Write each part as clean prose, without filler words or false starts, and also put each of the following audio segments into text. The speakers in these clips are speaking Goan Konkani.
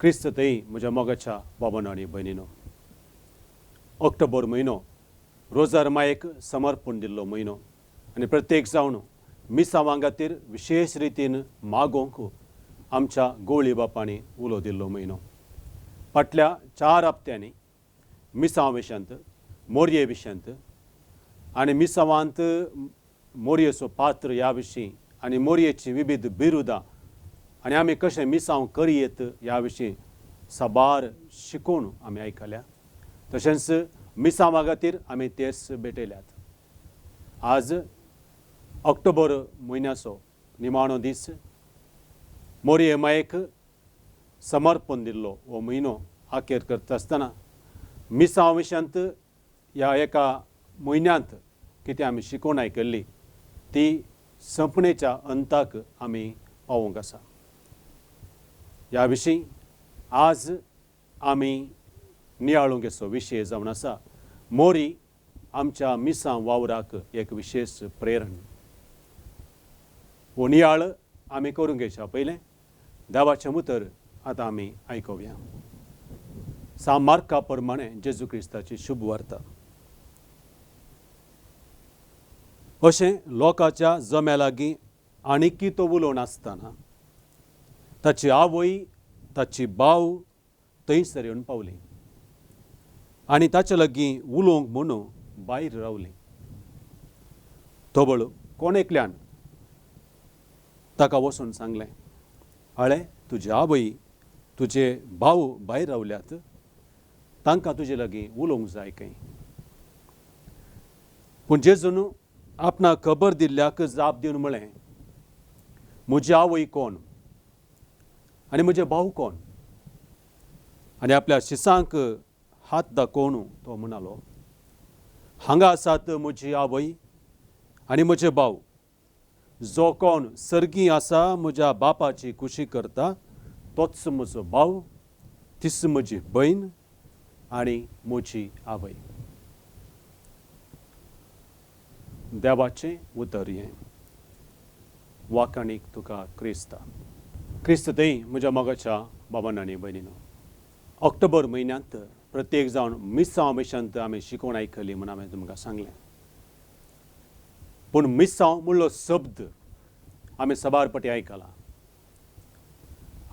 क्रिस्त थंय म्हज्या मोगाच्या बाबानो आनी भयणीनो, ऑक्टोबर म्हयनो रोजार मायेक समर्पण दिल्लो म्हयनो आनी प्रत्येक जावन मिसांवां खातीर विशेश रितीन मागोवंक आमच्या गोवळी बापांनी उलो दिल्लो म्हयनो. फाटल्या 4 हप्त्यांनी मिसांव विशयांत, मोरये विशयांत आनी मिसांवांत मोरयेचो पात्र ह्या विशीं आनी मोरयेची विविध बिरुदां आनी आमी कशें मिसांव करयेत ह्या विशीं साबार शिकोवन आमी आयकल्या. तशेंच मिसांवा खातीर आमी तेर्स भेटयल्यात. आज ऑक्टोबर म्हयन्याचो निमाणो दीस, मोरये मायेक समर्पण दिल्लो हो म्हयनो अखेर करता आसतना मिसांव विशयांत ह्या एका म्हयन्यांत कितें आमी शिकोवन आयकल्ली ती संपणेच्या अंताक आमी पावोवंक आसा. ह्या विशीं आज आमी नियाळूंक असो विशय जावन आसा, मोरी आमच्या मिसां वावराक एक विशेश प्रेरण. हो नियाळ आमी करूंक घेवच्या पयलें देवाचें उतर आतां आमी आयकुया. सा मार्का प्रमाणे जेजू क्रिस्ताची शुभ वार्ता. अशें लोकांच्या जम्या लागीं आनीकी तो उलोवन आसतना ताची आवय ताची भाव थंयसर येवन पावली आनी ताचे लागीं उलोवंक म्हणून भायर रावली. तबळ कोण एकल्यान ताका वचून सांगलें, आळे तुजी आवय तुजे भाव भायर रावल्यात, तांकां तुजे लागीं उलोवंक जाय खंय. पूण जेजून आपणाक खबर दिल्ल्याक जाप दिवन म्हळें, म्हजी आवय कोण आनी म्हजे भाव कोण? आनी आपल्या शिसांक हात दाखोवन तो म्हणालो, हांगा आसात म्हजी आवय आनी म्हजे भाव. जो कोण सर्गी आसा म्हज्या बापाची खुशी करता तोच म्हजो भाव, तीच म्हजी भयण आनी म्हजी आवय. देवाचें उतर हें. वाखाणीक तुका क्रिस्ता. क्रिस्त थंय म्हज्या मोगाच्या बाबान आनी भयणीनो, ऑक्टोबर म्हयन्यांत प्रत्येक जावन मिसांव विशयांत आमी शिकोवन आयकली म्हूण हांवें तुमकां सांगलें. पूण मिसांव म्हणलो शब्द आमी साबार पटी आयकला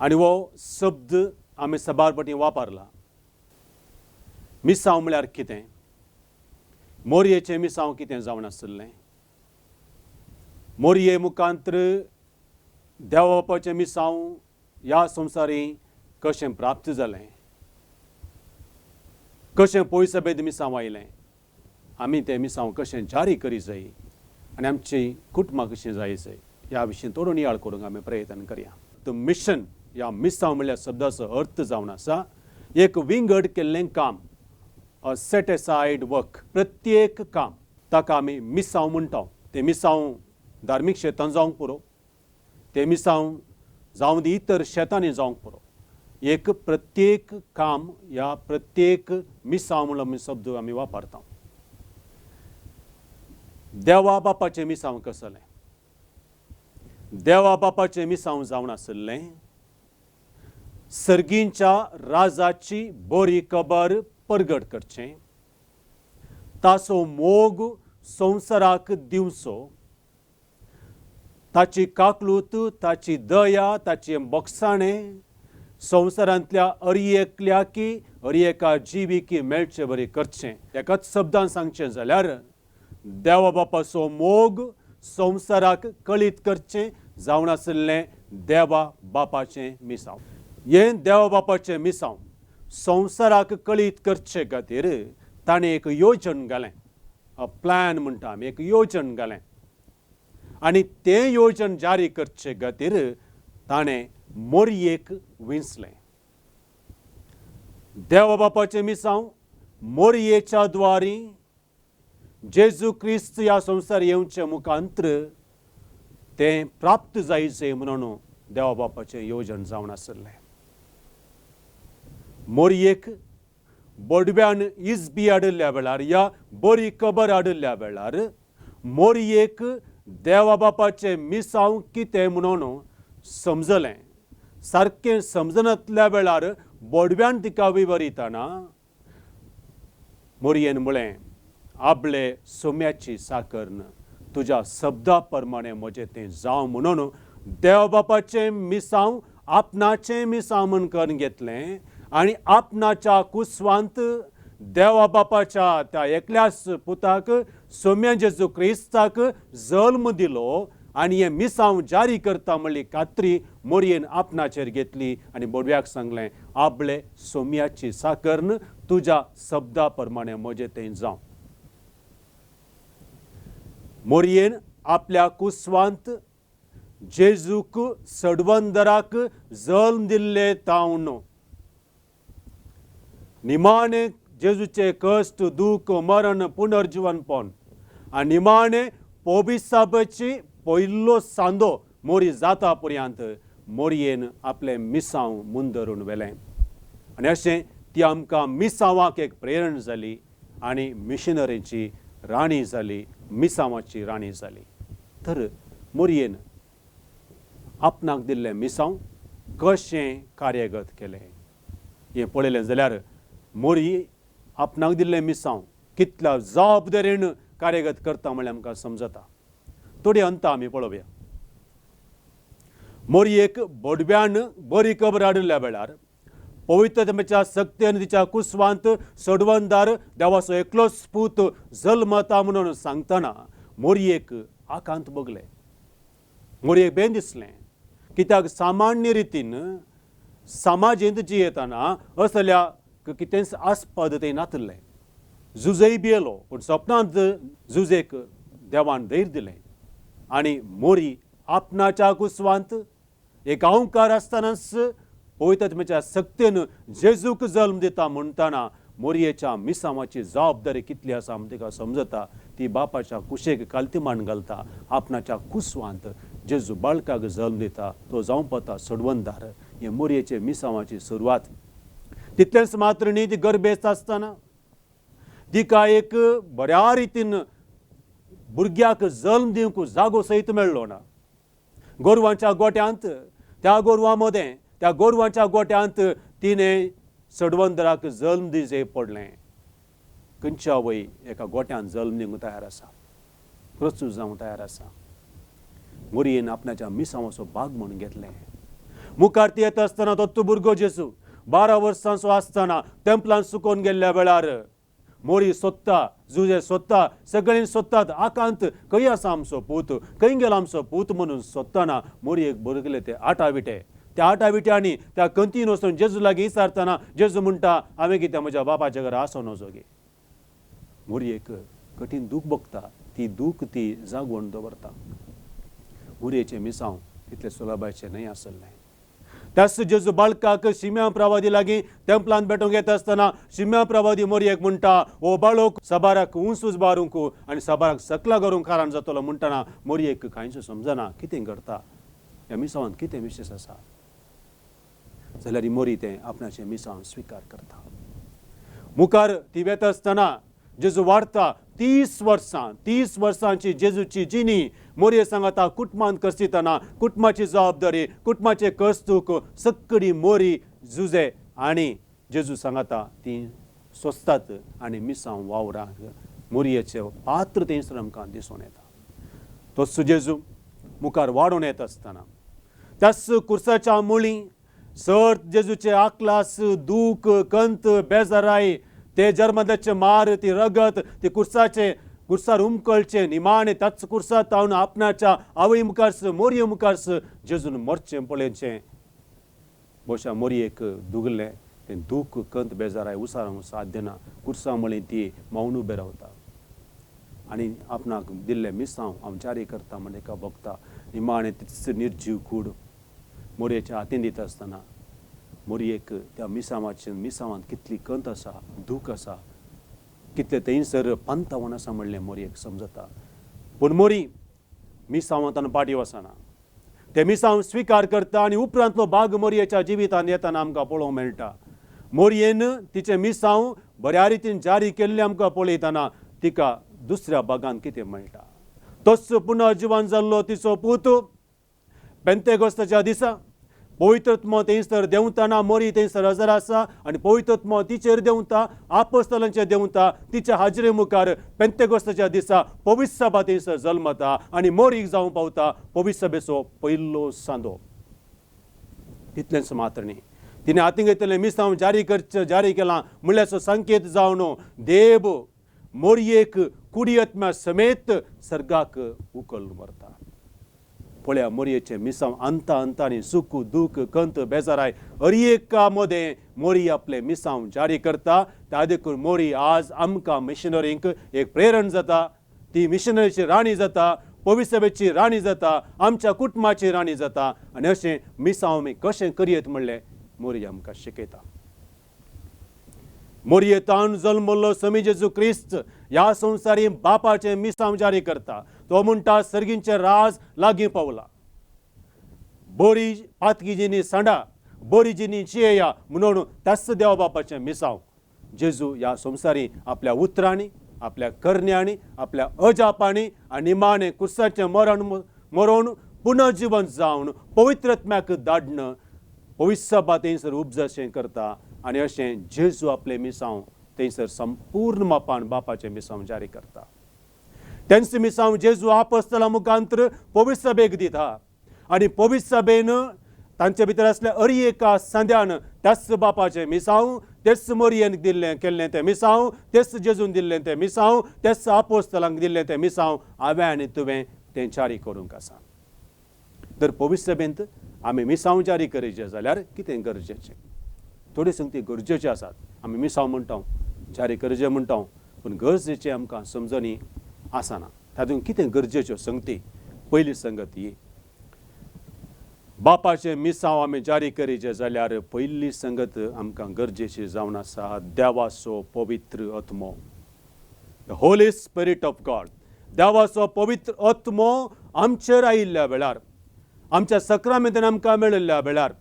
आनी हो शब्द आमी साबार पटी वापरला. मिसांव म्हळ्यार कितें? मोरयेचें मिसांव कितें जावन आशिल्लें? मोरये मुखांत्र देवबापाचें मिसांव ह्या संवसारी कशें प्राप्त जालें? कशें पयसो भेद मिसांव आयलें? आमी तें मिसांव कशें जारी करी जाय आनी आमची कुटुंबां कशीं जाय जाय ह्या विशीं थोडो नियाळ करूंक आमी प्रयत्न करया. The mission ह्या मिसांव म्हणल्यार शब्दाचो अर्थ जावन आसा एक विंगड केल्लें काम, अ सेट एसायड वर्क. प्रत्येक काम ताका आमी मिसांव म्हणटा. तें मिसांव धार्मीक शेतां जावंक पुरो, तें मिसांव जावं दी इतर शेतांनी जावंक पुरो. एक प्रत्येक काम ह्या प्रत्येक मिसांव म्हणलो आमी शब्द आमी वापरता. देवा बापाचें मिसांव कसलें? देवा बापाचें मिसांव जावन आशिल्लें सर्गींच्या राजाची बरी खबर परगट करचें, ताचो मोग संवसाराक दिवचो, ताची काकलूत, ताची दया, ताचें बोगसाणें संवसारांतल्या अरयेकल्याकी अरयेका जिविकी मेळचे बरी करचें. एकाच शब्दान सांगचें जाल्यार देवा बापाचो मोग संवसाराक कळीत करचें जावन आशिल्लें देवा बापाचें मिसांव. हें देवा बापाचें मिसांव संवसाराक कळीत करचे खातीर ताणें एक योजन घालें, अ प्लॅन म्हणटा आमी, एक योजन घालें आनी तें योजन जारी करचे खातीर ताणें मोरयेक विंचलें. देवा बापाचें मिसांव मोरयेच्या द्वारी जेजू क्रिस्त ह्या संवसार येवचे मुखांत्र तें प्राप्त जायचें म्हणून देवा बापाचें योजन जावन आशिल्लें. मोरयेक बोडव्यान इजबी हाडिल्ल्या वेळार या बरी खबर हाडिल्ल्या वेळार मोरयेक देवा बापाचें मिसांव कितें म्हणून समजलें. सारकें समजनातल्या वेळार बोडव्यान तिका विवरितना मोरयेन म्हळें, आपले सोम्याची साकर्न तुज्या शब्दा प्रमाणे म्हजें तें जावं म्हणून देव बापाचें मिसांव आपणाचें मिसांव म्हूण करून घेतलें आनी आपणाच्या कुसवांत देवा बापाच्या त्या एकल्याच पुताक सोम्या जेजू क्रिस्ताक जल्म दिलो आनी हें मिसांव जारी करता म्हणली खात्री मोरयेन आपणाचेर घेतली आनी बोडव्याक सांगलें, आपले सोम्याची साकर्न तुज्या शब्दा प्रमाणे म्हजें तें जावं. मोरयेन आपल्या कुसवांत जेजूक सडवंदराक जल्म दिल्ले तावन निमाणे जेजूचे कश्ट, दूख, मरण, पुनर्जीवनपण आनी निमाणे पोबिसाबाची पयलो सांदो मोरी जाता पर्यंत मोरयेन आपलें मिसांव मुंदरून व्हेलें आनी अशें ती आमकां मिसांवाक एक प्रेरण जाली आनी मिशनरीची राणी जाली, मिसांवाची राणी जाली. तर मोरयेन आपणाक दिल्लें मिसांव कशें कार्यगत केलें हें पळयलें जाल्यार मोरी आपणाक दिल्लें मिसांव कितल्या जबाबदारेन कार्यगत करता म्हणल्यार आमकां समजता. थोडी अंता आमी पळोवया. मोरयेक बोडव्यान बरी खबर हाडिल्ल्या वेळार पवित्रतेच्या सक्तेन तिच्या कुसवांत सडवंदार देवाचो एकलोच पूत जल्मता म्हणून सांगतना मोरयेक आकांत भोगलें. मोरयेक बेन दिसलें, कित्याक सामान्य रितीन समाजेंत जियेतना असल्या कितेंच आस्पद तें नातिल्लें. जुजय भियेलो, पूण सपनांत जुजेक देवान धैर्य दिलें आनी मोरी आपणाच्या कुसवांत एक गांवकार आसतनाच पवित्र सक्तेन जेजूक जल्म दिता म्हणटना मोरयेच्या मिसांवाची जबाबदारी कितली आसा म्हण तिका समजता. ती बापाच्या कुशेक कालतीमान घालता, आपणाच्या कुसवांत जेजू बाळकाक जल्म दिता, तो जावं पता सडवंदार. हे मोरयेचे मिसांवाची सुरवात. तितलेंच मात्र न्ही, ती गर्भेस्त आसतना तिका एक बऱ्या रितीन भुरग्याक जल्म दिवंक जागो सयत मेळ्ळो ना. गोरवांच्या गोट्यांत, त्या गोरवां मदें, त्या गोरवांच्या गोट्यांत तिणें सडवंदराक जल्म दिवचें पडलें. खंयच्या वय एका गोट्यांत जल्म दिवंक तयार आसा, प्रस्तूत जावंक तयार आसा. मोरयेन आपणाच्या मिसांवाचो भाग म्हणून घेतलें. मुखार ती येता आसतना दत्तू भुरगो जेजू 12 वर्सांचो आसतना तेंपलान सुकोवन गेल्ल्या वेळार मोरी सोदता, जुजे सोदता, सगळीं सोदतात. आकांत खंय आसा आमचो पूत, खंय गेलो आमचो पूत म्हणून सोदतना मोरयेक बरगले ते आटा विटे. त्या आटा विट्यांनी त्या कंतीन वचून जेजू लागीं विचारतना जेजू म्हणटा, हांवें कितें म्हज्या बापाच्या घरा आसो नजो गे. मोरयेक कठीण दूख भोगता, ती दूख ती जागोवन दवरता. मोरयेचें मिसांव तितलें सुलभाचें न्हय आसलें. त्याच जेजू बाळकाक शिम्या प्रवादी लागीं तेंपलान भेटूंक येता आसतना शिम्या प्रवादी मोरयेक म्हणटा, ओ बाळोक सबाराक उंसूच बारूंक आनी सबाराक सकला करूंक कारण जातलो म्हणटना मोरयेक कांयच समजना कितें घडटा, ह्या मिसांवांत कितें विशेश आसा. जाल्यार ही मोरी तें आपणाचें मिसांव स्विकार करता. मुखार ती वेता आसतना जेजू वाडता 30 वर्सां, 30 वर्सांची जेजूची जिणी मोरये सांगाता कुटुंबांत करसितना कुटुंबाची जबाबदारी, कुटुंबाचें कस्तूक सक्कडी मोरी जुजे आनी जेजू सांगाता ती सोंसतात आनी मिसांव वावराक मोरयेचें पात्र थंयसर आमकां दिसून येता. तोच जेजू मुखार वाडोवन येता आसतना त्याच कुर्साच्या मुळी सर जेजूचे आकलास, दूख, कंत, बेजाराय, ते जर्मदाचे मार, ती रगत, ती कुर्साचे कुर्सार उमकळचे निमाणे त्याच कुर्सार तावन आपणाच्या आवय मुखार मोरये मुखार जेजून मरचें पळयचें. बोशा मोरयेक दुगलें तें दूख, कंत, बेजाराय उसार साध्य ना. कुर्सा म्हळी ती मौन उबें रावता आनी आपणाक दिल्लें मिसांव हांव जारी करता म्हण एका भोगता. निमाणे तीच निर्जीव कूड मोरयेच्या हातीन दिता आसतना मोरयेक त्या मिसांवाचे मिसांवांत कितली कंत आसा, दूख आसा, कितले थंयसर पंथावन आसा म्हणलें मोरयेक समजता. पूण मोरी मिसांवांत पाटी वचना, ते मिसांव स्विकार करता आनी उपरांतलो भाग मोरयेच्या जिवितांत येतना आमकां पळोवंक मेळटा. मोरयेन तिचें मिसांव बऱ्या रितीन जारी केल्लें आमकां पळयतना तिका दुसऱ्या भागांत कितें मेळटा. तोच पुनर्जिवन जाल्लो तिचो पूत पेंतेगोस्ताच्या दिसा पवित्रत्म थंयसर देंवतना मोरी थंयसर हजर आसा आनी पवित्रत्म तिचेर देंवता, आपोस्तलांचेर देंवता. तिच्या हाजरे मुखार पेंतेकोस्ताच्या दिसा पवित्र सभा थंयसर जल्मता आनी मोरीक जावंक पावता पवित्र सभेचो पयलो सांदो. तितलेंच मात्र न्ही, तिणें हातीं घेतिल्लें मिसांव जारी करचें जारी केलां म्हणल्याचो संकेत जावन देव मोरयेक कुडी आत्म्या समेत सर्गाक उखल व्हरता. पळया मोरयेचें मिसांव अंता अंतानी सुख दूख कंत बेजाराय हर एका मदें मोरी आपलें मिसांव जारी करता. त्या देखून मोरी आज आमकां मिशनरींक एक प्रेरण जाता. ती मिशनरीची राणी जाता, पवित्र सभेची राणी जाता, आमच्या कुटुंबाची राणी जाता. आनी अशें मिसांव आमी कशें करयेत म्हणलें मोरी आमकां शिकयता. मोरयेतान जल्मल्लो समी जेजू क्रिस्त ह्या संवसारी बापाचें मिसांव जारी करता. तो म्हणटा सर्गींचें राज लागीं पावला, बरी पातकी जिनी सांडा, बरी जिनी जियेया म्हणून त्याच देवा बापाचें मिसांव जेजू ह्या संवसारी आपल्या उतरांनी, आपल्या करण्यांनी, आपल्या अजापांनी आनी निमाणें कुर्साचें मरण मरोवन पुनर्जिवन जावन पवित्र आत्म्याक धाडण पवित्र सभा थंयसर उपजशें करता. आनी अशें जेजू आपलें मिसांव थंयसर संपूर्ण मापान बापाचें मिसांव जारी करता. तेंच मिसांव जेजू आपस्तला मुखांतर पवित्र सभेक दिता आनी पवित्र सभेन तांचे भितर आसल्या हर एका सांद्यान त्याच बापाचें मिसांव, तेच मोरयेन दिल्लें केल्लें तें मिसांव, तेच जेजून दिल्लें तें मिसांव, तेच आपोस्तलांक दिल्लें तें मिसांव हांवें आनी तुवें तें जारी करूंक आसा. तर पवित्र सभेंत आमी मिसांव जारी करीचें जाल्यार कितें गरजेचें? थोड्यो संगती गरजेच्यो आसात. आमी मिसांव म्हणटा, जारी करचें म्हणटा, पूण गरजेचें आमकां समजणी आसना. तातूंत कितें गरजेच्यो संगती? पयली संगत ही, बापाचें मिसांव आमी जारी करीचें जाल्यार पयली संगत आमकां गरजेची जावन आसा देवाचो पवित्र आत्मो, the Holy Spirit of God. देवाचो पवित्र आत्मो आमचेर आयिल्ल्या वेळार, आमच्या सक्रामेंतान आमकां मेळिल्ल्या वेळार,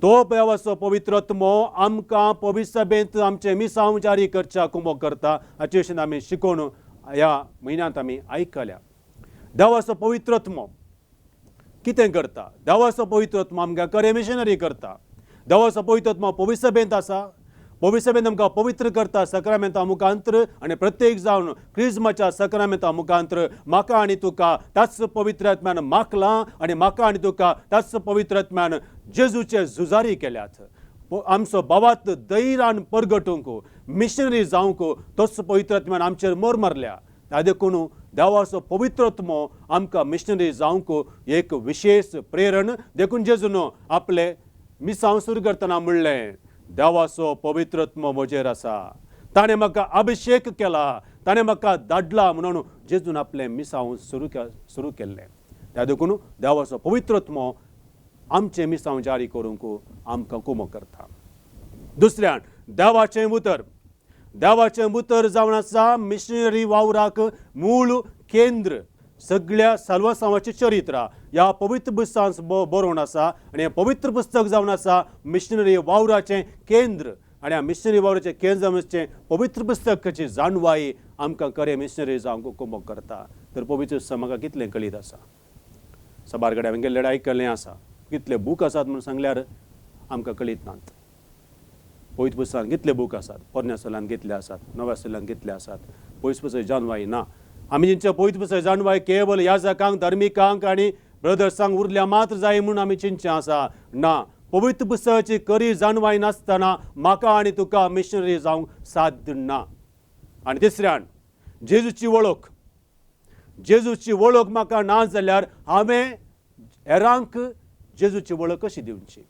तो देवाचो पवित्र आत्मो आमकां पवित्र सभेंत आमचें मिसांव जारी करच्या कुमोक करता. हाचे विशीं आमी शिकोवन ह्या म्हयन्यांत आमी आयकल्या. देवाचो पवित्र आत्मो कितें करता? देवाचो पवित्र आत्मो आमकां खरें मिशनरी करता. देवाचो पवित्र आत्मो पवित्र सभेंत आसा. पवित्र सभेंत आमकां पवित्र करता सक्रामेंता मुखांतर आनी प्रत्येक जावन क्रिज्माच्या सक्रामेंता मुखांतर म्हाका आनी तुका त्याच पवित्र आत्म्यान माखलां आनी म्हाका आनी तुका त्याच पवित्र आत्म्यान जेजूचे झुजारी केल्यात. आमचो भावात धैर्यान परगटूंक, मिशनरी जावंक तोच पवित्र आत्म्यान आमचेर मोर मारल्या. त्या देखून देवाचो पवित्र आत्मो आमकां मिशनरी जावंक एक विशेश प्रेरण. देखून जेजून आपले मिसांव सुरू करतना म्हणलें, देवाचो पवित्र आत्मो म्हजेर आसा, ताणें म्हाका अभिशेक केला, ताणें म्हाका धाडला म्हणून जेजून आपलें मिसांव सुरू केल्लें. त्या देखून देवाचो पवित्र आत्मो आमचें मिसांव जारी करूंक आमकां कुमक करता. दुसऱ्यान देवाचें उतर. देवाचें उतर जावन आसा मिशनरी वावराक मूळ केंद्र. सगळ्या साल्वासांवाचें चरित्र ह्या पवित्र पुस्तकांत बरोवन आसा आनी हें पवित्र पुस्तक जावन आसा मिशनरी वावराचें केंद्र. आनी ह्या मिशनरी वावराचें केंद्र जावन आसचें पवित्र पुस्तकाची जाणवाय आमकां खरें मिशनरी जावंक कुमक करता. तर पवित्र पुस्तक म्हाका कितलें कळीत आसा? साबार कडेन हांवें गेल्ले आयकल्लें आसा. कितले बूक आसात म्हूण सांगल्यार आमकां कळीत नात. पवित्र पुस्तकान कितले बूक आसात, पोरण्या सल्ल्यान कितले आसात, नव्या सल्ल्यान कितले आसात, पवित्र पुस्तक जाणवाय ना. आमी जिंच्या पवित्र पुस्तक जाणवाय केवल याजकांक, धार्मिकांक आनी ब्रदर्सांक उरल्या मात्र जाय म्हूण आमी चिंतचें आसा ना. पवित्र पुस्तकाची खरी जाणवाय नासतना म्हाका आनी तुका मिशनरी जावंक साध्य ना. आनी तिसऱ्यान जेजूची वळख. जेजूची वळख म्हाका ना जाल्यार हांवें हेरांक जेजूची वळख कशी दिवची?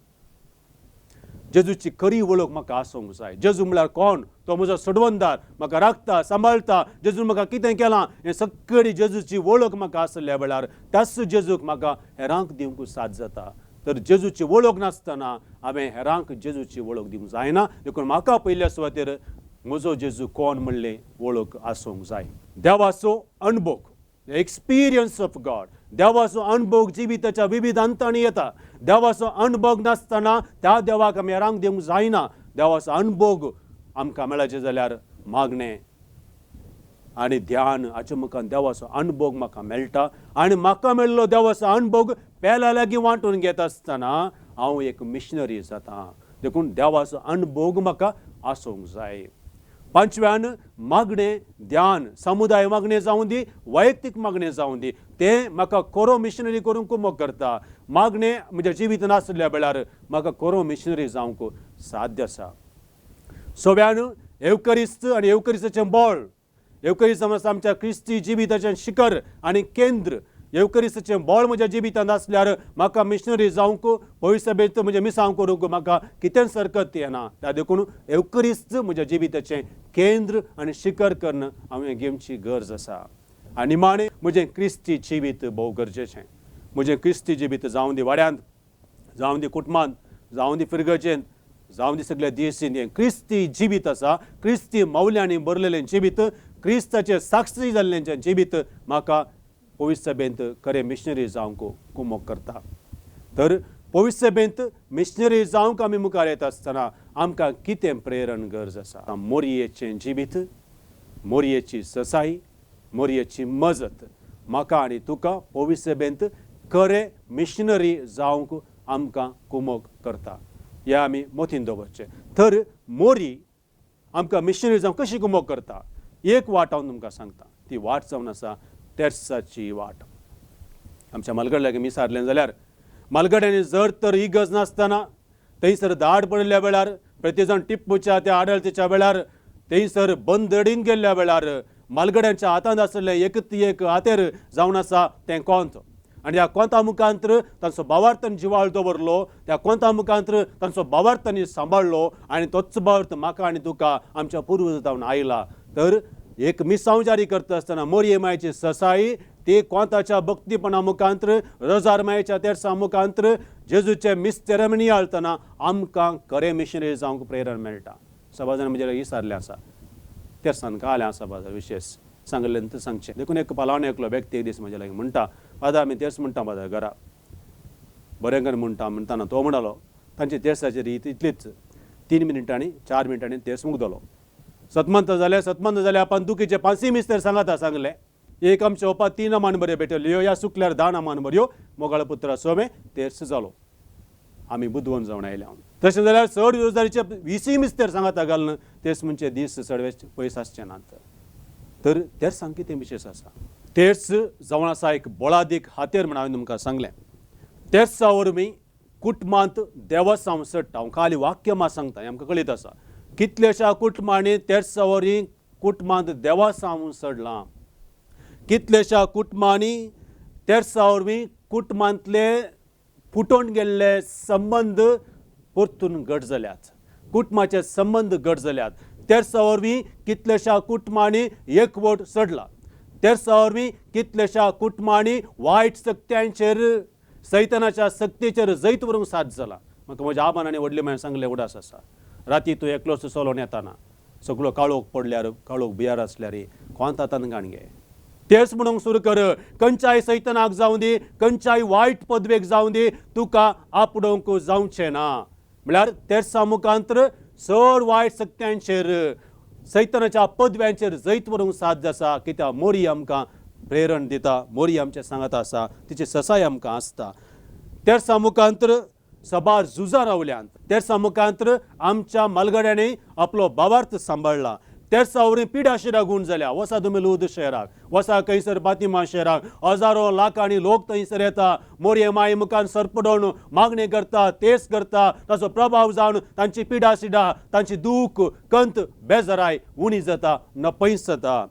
जेजूची खरी वळख म्हाका आसूंक जाय. जेजू म्हळ्यार कोण? तो म्हजो सोडवणदार, म्हाका राखता, सांबाळटा. जेजून म्हाका कितें केलां हें सगळी जेजूची वळख म्हाका आसल्या वेळार त्याच जेजूक म्हाका हेरांक दिवंक साथ जाता. तर जेजूची वळख नासतना हांवें हेरांक जेजूची वळख दिवंक जायना. देखून म्हाका पयल्या सुवातेर म्हजो जेजू कोण म्हणलें वळख आसूंक जाय. देवाचो अणभव, एक्सपिरियन्स ऑफ गॉड. देवाचो अणभव जिविताच्या विविध अंतांनी येता. देवाचो अणभव नासतना त्या देवाक आमी हेरांक दिवंक जायना. देवाचो अणभव आमकां मेळचे जाल्यार मागणें आनी ध्यान हाचे मुखार देवाचो अणभव म्हाका मेळटा. आनी म्हाका मेळिल्लो देवाचो अणभव पेल्या लागीं वांटून घेता आसतना हांव एक मिशनरी जाता. देखून देवाचो अणभोग म्हाका आसूंक जाय. पांचव्यान मागणें ध्यान, समुदाय मागणें जावं दी, वैयक्तीक मागणें जावं दी, तें म्हाका खरो मिशनरी करूंक कुमक करता. मागणें म्हज्या जिवितांत आसल्या वेळार म्हाका खरो मिशनरी जावंक साध्य आसा. सव्यान एवकरिस्त आनी एवकरिस्ताचें बळ. एवकरिस्त आसा आमच्या क्रिस्ती जिविताचें शिखर आनी केंद्र. एवकरिस्ताचें बळ म्हज्या जिवितांत आसल्यार म्हाका मिशनरी जावंक, पवित्र म्हजें मिसांव करूंक म्हाका कितेंच हरकत येना. त्या देखून एवकरिस्त म्हज्या जिविताचें केंद्र आनी शिखर करून हांवें घेवची गरज आसा. आनी निमाणें म्हजें क्रिस्ती जिवीत भोव गरजेचें. म्हजें क्रिस्ती जिवीत जावं दी वाड्यांत, जावं दी कुटुंबांत, जावं दी फिरगजेंत, जावं दी सगल्या देशींत, हें क्रिस्ती जिवीत आसा. क्रिस्ती मौल्यांनी भरलेलें जिवीत, क्रिस्ताचें साक्षी जाल्लें जिवीत म्हाका पवित्र सभेंत खरें मिशनरी जावंक कुमक करता. तर पवित्र सभेंत मिशनरी जावंक आमी मुखार येता आसतना आमकां कितें प्रेरण गरज आसा? मोरयेचें जिवीत, मोरयेची ससाई, मोरयेची मजत म्हाका आनी तुका पवित्र सभेंत खरें मिशनरी जावंक आमकां कुमक करता. हें आमी मतीन दवरचें. तर मोरी आमकां मिशनरी जावंक कशी कुमक करता? एक वाट हांव तुमकां सांगता, ती वाट जावन आसा तेर्साची वाट. आमच्या मालगड्या लागीं मिसारलें जाल्यार मालगड्यांनी जर तर इगर्ज नासतना थंयसर दाड पडिल्ल्या वेळार, प्रतिजण टिप्पूच्या त्या आडळतीच्या वेळार, थंयसर बंदडीन गेल्ल्या वेळार मालगड्यांच्या हातांत आशिल्लें एक एक हातेर जावन आसा तें कोंत. आनी ह्या कोंता मुखांत्र तांचो भावार्थ जिवाळ दवरलो, त्या कोंता मुखांत्र तांचो भावार्थ तांणी सांबाळ्ळो आनी तोच भावार्थ म्हाका आनी तुका आमच्या पुर्वज जावन आयला. तर एक मिसांव जारी करता आसतना मोरये मायची ससाई ती कोंताच्या भक्तीपणा मुखांत्र, रोजार मायच्या तेर्सा मुखांत्र, जेजूचे मिस्तेर नियाळतना आमकां खरें मिशनरी जावंक प्रेरण मेळटा. सभाजान म्हजें विचारलें आसा, तेर्सान कालें आसा बाजार विशेश सांगलें तर सांगचें. देखून एक पालावणे एकलो व्यक्ती एक दीस म्हज्या लागीं म्हणटा, फादर आमी तेर्स म्हणटा फादर घरा बरें कर म्हणटा म्हणटाना तो म्हणालो तांची तेर्साची रीत इतलीच, 3 मिनटांनी 4 मिनटांनी तेर्स मुगदलो. सतमंत जालें, सतमंत जालें आपण दुखीचे 5 मिस्तेर सांगाता सांगलें. एक आमच्या ओपा 3 अमान बऱ्यो भेटल्यो, ह्या सुकल्यार 10 अमान बऱ्यो, मोगाळ पुत्रा सोमे तेर्स जालो. आमी बुदवंत जावन आयल्या. तशें जाल्यार चड रोजदारीचे 20 मिस्तेर सांगाता घालून तेर्स म्हणचे दीस चड पयस आसचे नात. तर तेर्सांक कितें विशेश आसा? तेर्स जावन आसा एक बळादीक हातेर म्हण हांवें तुमकां सांगलें. तेर्सा वरवीं कुटुंबांत देवसांव चडटा. हांव खाली वाक्य मात सांगता, हें आमकां कळीत आसा. कितल्याश्या कुटुंबांनी तेर्सा वरवीं कुटुंबांत देवसांव चडलां. कितल्याश्या कुटुंबांनी तेर्सा वरवीं कुटुंबांतले फुटोवन गेल्ले संबंद परतून घट जाल्यात, कुटुंबाचे संबंद घट जाल्यात. तेर्सा वरवीं कितल्याश्या कुटुंबांनी एकवट चडला. तेर्सा वरवीं कितल्याश्या कुटुंबांनी वायट शक्त्यांचेर, सैतानाच्या शक्तीचेर जैत व्हरूंक साथ जाला. म्हाका म्हज्या आबान आनी व्हडले मायन सांगलें उडास आसा, राती तूं एकलोच चलोवन येताना सगळो काळोख पडल्यार, काळोख बियार आसल्यार कोंत हातान घाण घे. तेर्स म्हणूंक सुरू कर, खंयच्याय सैतानाक जावं दी, खंयच्याय वायट पदवेक जावं दी, तुका आपडोवंक जावचें ना. म्हळ्यार तेर्सा मुखांत्र चड वायट शक्त्यांचेर, सैतानाच्या पदव्यांचेर जैत व्हरूंक साध्य आसा. कित्याक मोरी आमकां प्रेरण दिता, मोरी आमचें सांगात आसा, तिची ससाय आमकां आसता. तेर्सा मुखांत्र सबार झुजां रावल्यांत. तेर्सा मुखांत्र आमच्या मालगड्यांनी आपलो भावार्थ सांबाळ्ळा. तेर्सा वरवीं पिडा शिरा गूण जाल्या. वसा तुमी लूद शहराक, वसा खंयसर बातिमा शहराक, हजारो लाखांनी लोक थंयसर येता. मोरये माई मुखार सरपडोवन मागणी करता, तेर्स करता. ताचो प्रभाव जावन तांची पिडा सिडा, तांची दूख कंत बेजाराय उणी जाता, नपयस जाता.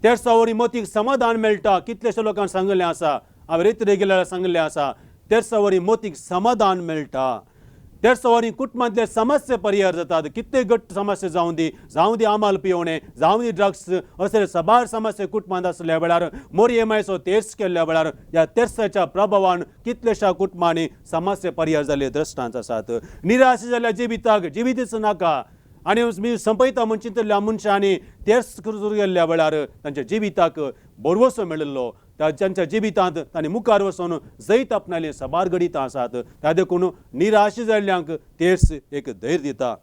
तेर्सा वरवीं मतीक समाधान मेळटा. कितल्याश्या लोकांक सांगिल्लें आसा, हांवें रेत रेगुलर सांगिल्लें आसा. तेर्सा वरवीं मतीक समाधान मेळटा. तेर्सा वरवीं कुटुंबांतले समस्या परिहार जातात. कितले घट्ट समस्या जावं दी, जावं दी आमाल पिवणे, जावं दी ड्रग्स, अशे सबार समस्या कुटुंबांत आसल्या वेळार मोरये मायचो तेर्स केल्ल्या वेळार ह्या तेर्साच्या प्रभावान कितल्याश्या कुटुंबांनी समस्या परिहार जाल्ले दृश्टांत आसात. निराश जाल्ल्या जिविताक जिवीतच नाका आनी मी संपयता म्हूण चिंतिल्ल्या मनशांनी तेर्स सुरू केल्ल्या वेळार तांच्या जिविताक भरवसो मेळिल्लो. तांच्या जिवितांत तांणी मुखार वचून जैत आपणाले सबार घडितां आसात. त्या देखून निराश जाल्ल्यांक तेर्स एक धैर्य दिता.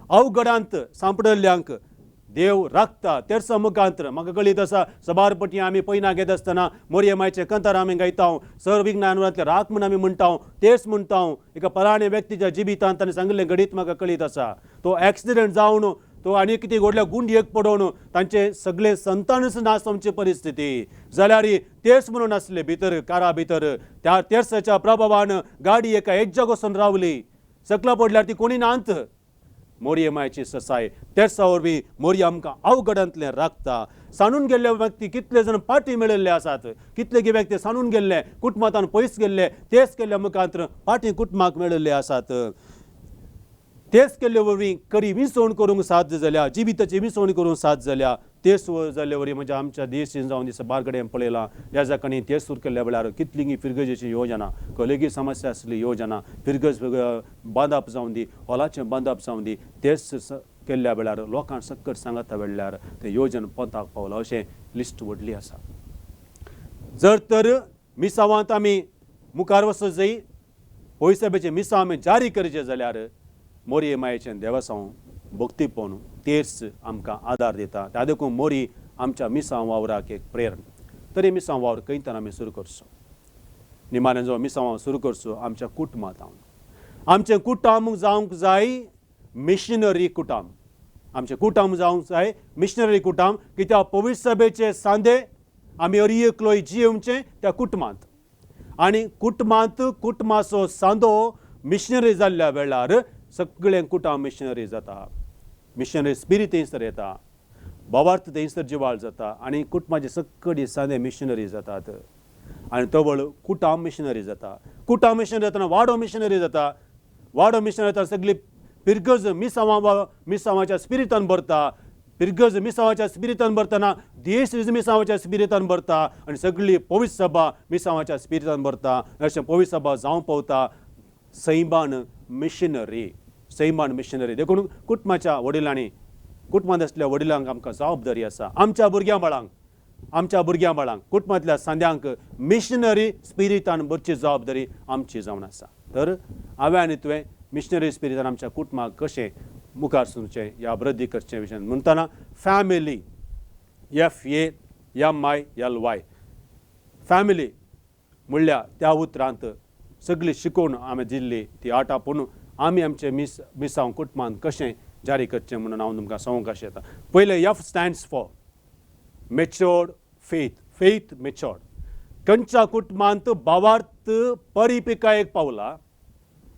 अवघडांत सांपडल्ल्यांक देव राखता तेरसा मुखांत्र म्हाका कळीत आसा. सबार पटी आमी पयना घेत आसतना मोरये मायचे कंतार आमी गायता, सर विज्ञानांतले राख म्हूण आमी म्हणटा, तेच म्हणटा. एका फलाण्या व्यक्तीच्या जिवितांत ताणें सांगिल्लें घडीत म्हाका कळीत आसा. तो एक्सिडंट जावन तो आनी कितें व्हडल्या गुंडयेक पडोवन तांचे सगळे संतानच ना आमची परिस्थिती जाल्यार तेच म्हणून आसले भितर कारा भितर. त्या तेर्साच्या प्रभावान गाडी एका एज्जाक वचून रावली, सकला पडल्यार ती कोणी नात. मोरये मायची ससाय तेर्सा वरवीं मोरये आमकां अवघडांतलें राखता. सांडून गेल्ले व्यक्ती कितले जाण पाटी मेळिल्ले आसात, कितले व्यक्ती सांडून गेल्ले कुटुंबांत पयस गेल्ले, तेच केल्ल्या मुखांत पाटी कुटुंबाक मेळिल्ले आसात. तेच केल्ले वरवीं खरी विसवण करूंक साध्य जाल्या, जिविताची विसवण करूंक साध्य जाल्या. तेच जाल्ले वरवीं म्हणजे आमच्या देश जावन दिसा बार कडेन पळयलां ह्या जाकांनी तेच सुरू केल्ल्या वेळार कितलीं फिरगजेची योजना, खंयगी समस्या आसली योजना, फिरगज बांदप जावन दी, हॉलाचें बांदप जावन दी, तेच केल्ल्या वेळार लोकांक सक्कट सांगता वेळार तें योजन पोंताक पावलां. अशें लिस्ट व्हडली आसा. जर तर मिसावांत आमी मुखार वचत जाय, पयसाबेचें मिसांव आमी जारी करचें जाल्यार मोरये मायेचें देवसांव भक्तीपण तेच आमकां आदार दिता. त्या देखून मोरी आमच्या मिसांव वावराक एक प्रेरण. तरी मिसांव वावर खंयच्यान आमी सुरू करचो? निमाणें जो मिसांव वावर सुरू करचो आमच्या कुटुंबांत. आमचें कुटुंब जावंक जाय मिशनरी कुटुंब. आमचें कुटुंब जावंक जाय मिशनरी कुटुंब, कित्याक पवित्र सभेचे सांदे आमी अरी एकलोय जियेवचें त्या कुटुंबांत. आनी कुटुंबांत कुटुंबाचो सांदो मिशनरी जाल्ल्या वेळार सगळें कुटुंब मिशनरी जाता. मिशनरी स्पिरीट थंयसर येता, भावार्थ थंयसर जिवाळ जाता आनी कुटुंबाचे सगळे सांदे मिशनरी जातात. आनी तवळ कुटुंब मिशनरी जाता. कुटुंब मिशनरी जातना वाडो मिशनरी जाता. वाडो मिशनरी जाता सगळी पिरगज मिसांवा मिसांवाच्या स्पिरितान भरता. पिरगज मिसांवाच्या स्पिरितान भरतना देश मिसांवाच्या स्पिरितान भरता आनी सगळी पवित्र सभा मिसांवाच्या स्पिरितान भरता. अशें पवित्र सभा जावंक पावता सैमान मिशनरी, सैमान मिशनरी. देखून कुटुंबाच्या वडिलांनी, कुटुंबांत आसल्या वडिलांक आमकां जबाबदारी आसा आमच्या भुरग्यां बाळांक, आमच्या भुरग्यां बाळांक, कुटुंबांतल्या सांद्यांक मिशनरी स्पिरितान भरची जबाबदारी आमची जावन आसा. तर हांवें आनी तुवें मिशनरी स्पिरितान आमच्या कुटुंबाक कशें मुखार सरचें या वृद्धी करचें विशय म्हणटना family, FAMILY, family म्हणल्यार त्या उतरांत सगळी शिकोवन आमी दिल्ली ती आट आपूण आमी आमचें मिसांव कुटुंबान कशें जारी करचें म्हणून हांव तुमकां सांगूंक अशें येता. पयलें F stands for matured faith, faith matured. खंयच्या कुटुंबांत भावार्थ परिपिकायेक पावला,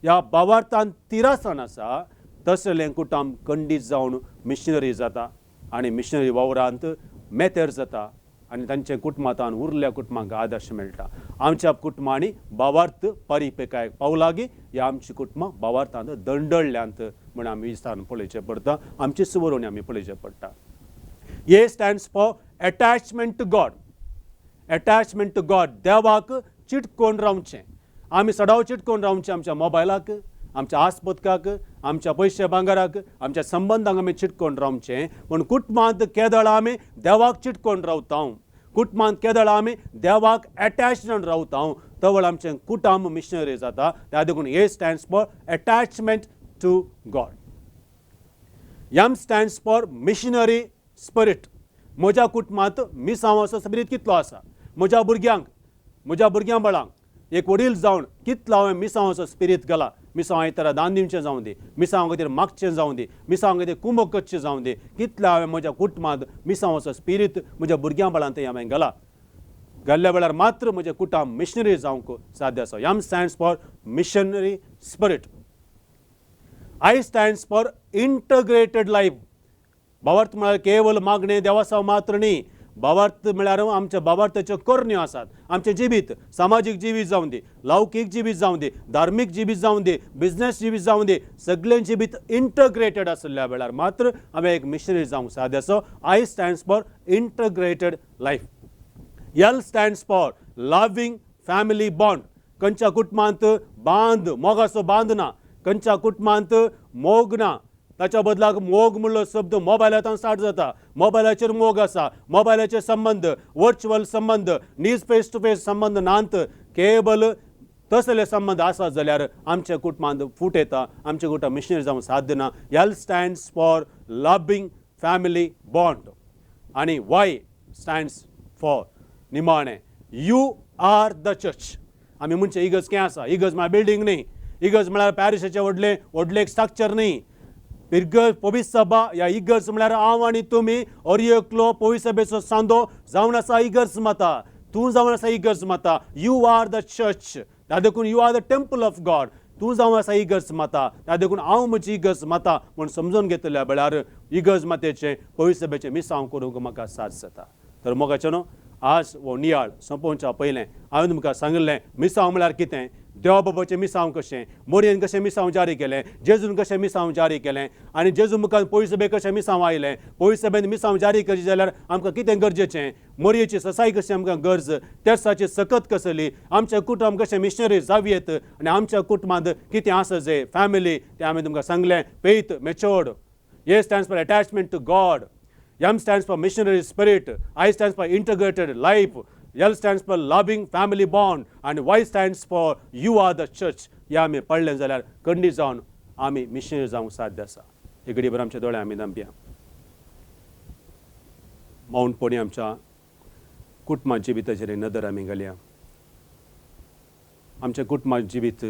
ह्या भावार्थान तिरासन आसा, तसलें कुटुंब खंडीत जावन मिशनरी जाता आनी मिशनरी वावरांत मेतेर जाता आनी तांच्या कुटुंबांत उरल्या कुटुंबांक आदर्श मेळटा. आमच्या कुटुंबांनी भावार्थ परिपेकायक पावलागी ह्या आमची कुटुंबां भावार्थांत दंडळ्यांत म्हूण आमी विस्तारून पळोवचें पडटा, आमची सुवरवणी आमी पळोवचें पडटा. A stands for attachment to God, attachment to God. देवाक चिटकोवन रावचें, आमी सदांच चिटकोवन रावचें आमच्या मोबायलाक, आमच्या आस्पतकाक, आमच्या पयशे भांगराक, आमच्या संबंदांक आमी चिटकोवन रावचें. पूण कुटुंबांत केदळ आमी देवाक चिटकोवन रावता, कुटुंबांत केदळ आमी देवाक एटॅच जावन रावता, तवळ आमचें कुटुंब मिशनरी जाता. त्या देखून A stands for attachment to God. M stands for missionary spirit. म्हज्या कुटुंबांत मिसांवाचो स्पिरीट कितलो आसा, म्हज्या भुरग्यांक, म्हज्या भुरग्यां बाळांक एक वडील जावन कितलो हांवें मिसांवाचो स्पिरीत घाला. मिसांव आयतारा दान दिवचें जावं दी, मिसांव खातीर मागचें जावं दी, मिसांव खातीर कुमक करचें जावं दी, कितलो हांवें म्हज्या कुटुंबांत मिसांवाचो स्पिरीत म्हज्या भुरग्यां बाळांत हांवें घाला. घाल्ल्या वेळार मात्र म्हजें कुटुंब मिशनरी जावंक साध्य आसा. M stands for missionary spirit. I stands for integrated life. भावार्थ म्हळ्यार केवल मागणें देवासांव मात्र न्ही, भावार्थ म्हळ्यार आमच्या भावार्थाच्यो करण्यो आसात. आमचें जिवीत सामाजीक जिवीत जावं दी, लौकीक जिवीत जावं दी, धार्मीक जिवीत जावं दी, बिजनेस जिवीत जावं दी, सगळें जिवीत इंटग्रेटेड आशिल्ल्या वेळार मात्र हांवें एक मिशनरी जावंक साध्य आसा. I stands for integrated life. L stands for loving family bond. खंयच्या कुटुंबांत बांद, मोगाचो बांद ना, खंयच्या कुटुंबांत मोग ना, ताच्या बदलाक मोग म्हणलो शब्द मोबायलांत स्टार्ट जाता. मोबायलाचेर मोग आसा, मोबायलाचे संबंद, वर्च्युअल संबंद, नीज फेस टू फेस संबंद नात, केवल तसले संबंद आसा जाल्यार आमच्या कुटुंबांत फूट येता, आमच्या कुटुंब मिशनरी जावंक साध्य ना. L stands for loving family bond आनी वाय स्टँड्स फॉर निमाणें you are the church. आमी म्हणचे इगर्ज कितें आसा? इगर्ज म्हळ्यार बिल्डींग न्ही, इगर्ज म्हळ्यार पॅरिशाचें व्हडलें व्हडलें एक स्ट्रक्चर न्ही. इगर्ज पवित्र सभा ह्या इगर्ज म्हळ्यार हांव आनी तुमी हर एकलो पवित्र सभेचो सांदो जावन आसा इगर्ज माता, तूं जावन आसा इगर्ज माता. You are the church, त्या देखून you are the temple of God. तूं जावन आसा इगर्ज माता, त्या देखून हांव म्हजी इगर्ज माता म्हूण समजून घेतल्या वेळार इगर्ज मातेचें पवित्र सभेचें मिसांव करूंक म्हाका साथ जाता. तर मोगाचें न्हू आज हो नियाळ सोंपोवच्या पयलें हांवें तुमकां सांगिल्लें मिसांव म्हळ्यार कितें, देवा बाबाचें मिसांव कशें, मोरयेन कशें मिसांव जारी केलें, जेजून कशें मिसांव जारी केलें आनी जेजू मुखार पवित्र सभे कशें मिसांव आयलें. पवित्र सभेन मिसांव जारी करचें जाल्यार आमकां कितें गरजेचें, मोरयेची ससाय कशी आमकां गरज, तेर्साची सकत कसली, आमच्या कुटुंब कशें मिशनरी जावयेत आनी आमच्या कुटुंबांत कितें आसा जें फॅमिली, तें हांवें तुमकां सांगलें. Faith matured, A stands for attachment to God, M stands for missionary spirit, I stands for integrated life, L stands for loving family bond आनी Y stands for you are the church. ह्या आमी पडलें जाल्यार खंडीत जावन आमी मिशनरी जावंक साध्य आसा. एक घडयेभर आमचे दोळे आमी धांपया. माउंट आमच्या कुटुंबा जिविताचेर नदर आमी घालया. आमच्या कुटुंबा जिवीत